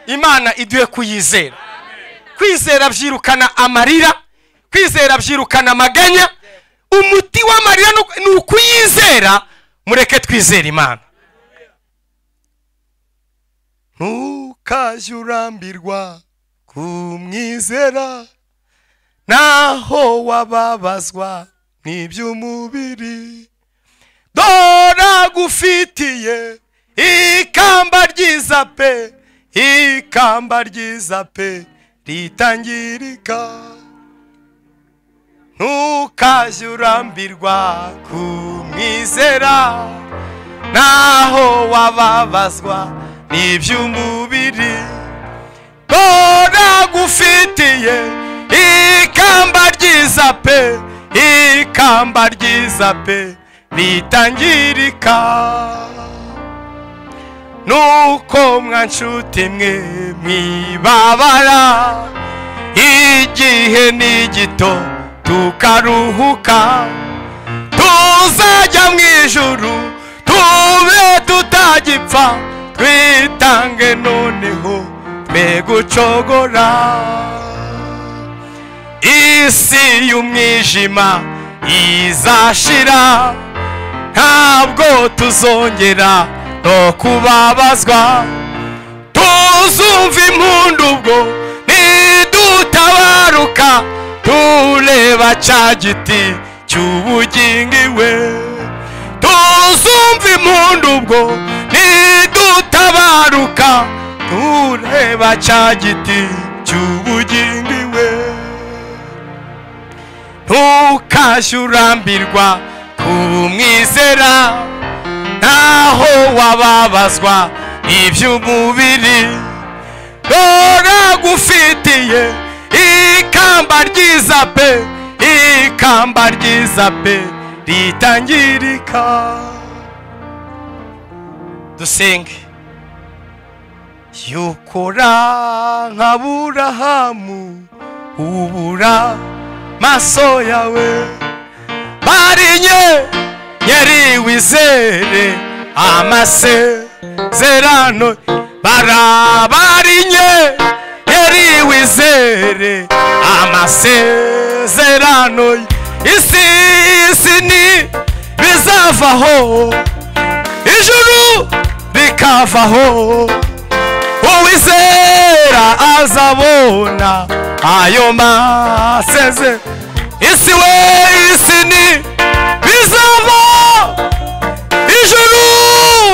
Imana iduhe kuyizera. Kwizera byirukana amarira, kwizera byirukana amaganya. Umuti w'amarira ni ukuyizera. Mureke twizere Imana. Ntukajye urambirwa kumwizera, naho wababazwa n'iby'umubiri, dore agufitiye ikamba ryiza pe, ikamba ryiza pe ritangirika. Ntukajye urambirwa kumwizera, naho wababazwa n'iby'umubiri, dore agufitiye ikamba ryiza pe, ikamba ryiza pe ritangirika. Nuko mwanshuti mwe mwibabara, igihe ni gito tukaruhuka, tuzajya mu ijuru tube tutagipfa, twitange noneho twe gucogora. Isi y'umwijima izashira, ntabwo tuzongera no kubabazwa, tuzumva impundu ubwo nidutabaruka, tureba cya giti cy'ubugingo iwe, Tuzumva impundu ubwo nidutabaruka, tureba cya giti cy'ubugingo iwe. Ntukajye urambirwa kumwizera, ntaho wababazwa iby'umubiri. Dore agufitiye ikamba ryiza pe, ikamba ryiza pe ritangirika. Dusenge. Yukora nk'Aburahamu, ubura maso yawe, barinye yari wizere amasezerano, barabarinye yari wizere amasezerano. Isi isi ni bizavaho, ijuru rikavaho, uwizera azabona ayo masezerano. Isi we isi ni bizavaho, ijuru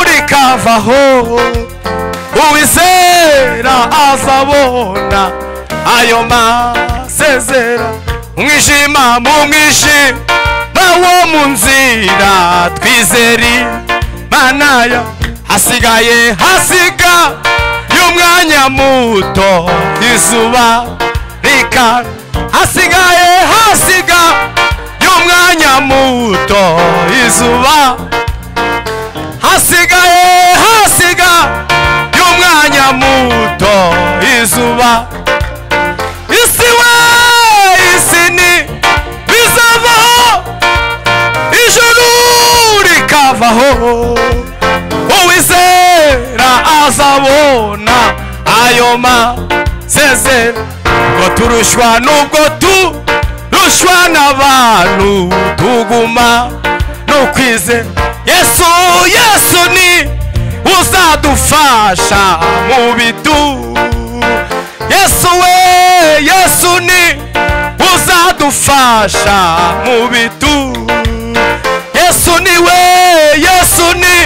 rikavaho, uwizera azabona ayo masezerano. Umwijima mu mwijima wo mu nzira, twizeri manaya, hasigaye hasiga y'umwanya muto, izuba rika. Hasigaye hasiga y'umwanya muto, izuba. Hasigaye hasiga y'umwanya muto, izuba. Isi we isi ni bizavaho, ijuru rikavaho, uwizera azabona ayo masezerano. Ubwo turushywa nubwo turushywa n'abantu, tuguma no kwizera Yesu. Yesu ni uzadufasha mu bitu. Yesu we Yesu ni uzadufasha mu bitu. Yesu ni we Yesu ni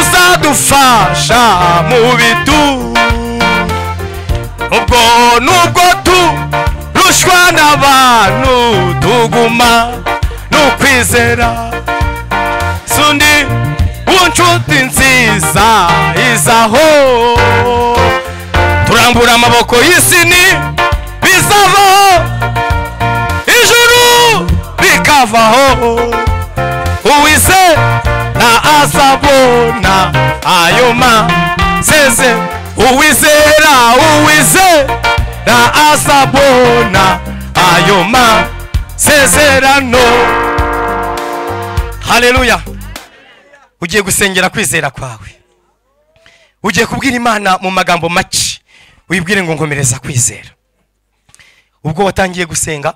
uzadufasha mu bitu. Ubwo nubwo turushywa n'abantu, tuguma no kwizera. Sundi inshuti nziza izaho, turambura amaboko y'isi ni bizavaho, ijuru rikavaho, uwizera azabona ayo masezerano. Uwizera uwizera azabona ayo masezerano. Haleluya. Ugiye gusengera kwizera kwawe, ugiye kubwira Imana mu magambo make, wibwire ngo nkomereza kwizera. Ubwo watangiye gusenga,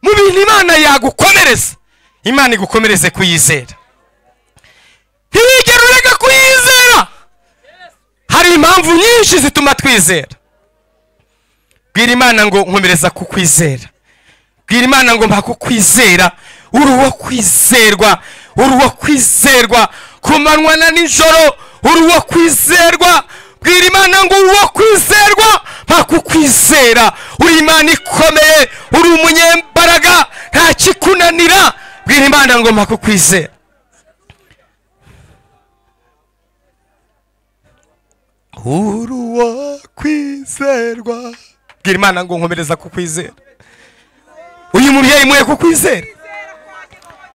mu bintu Imana yagukomereza, Imana igukomereze kuyizera. Ntiwigere ureka kuyizera. Hari impamvu nyinshi zituma twizera. Bwira Imana ngo nkomereza kukwizera. Bwira Imana ngo mpa kukwizera. Uri uwo kwizerwa, uri uwo kwizerwa ku manywa na nijoro, uri uwo kwizerwa. Bwira Imana ngo uwo kwizerwa, mpa kukwizera. Uri Imana ikomeye, uri umunyembaraga, nta kikunanira. Bwira Imana ngo mpa kukwizera. Uri uwo kwizerwa. Bwira Imana ngo nkomereza kukwizera. Uyu mubyeyi muye kukwizera.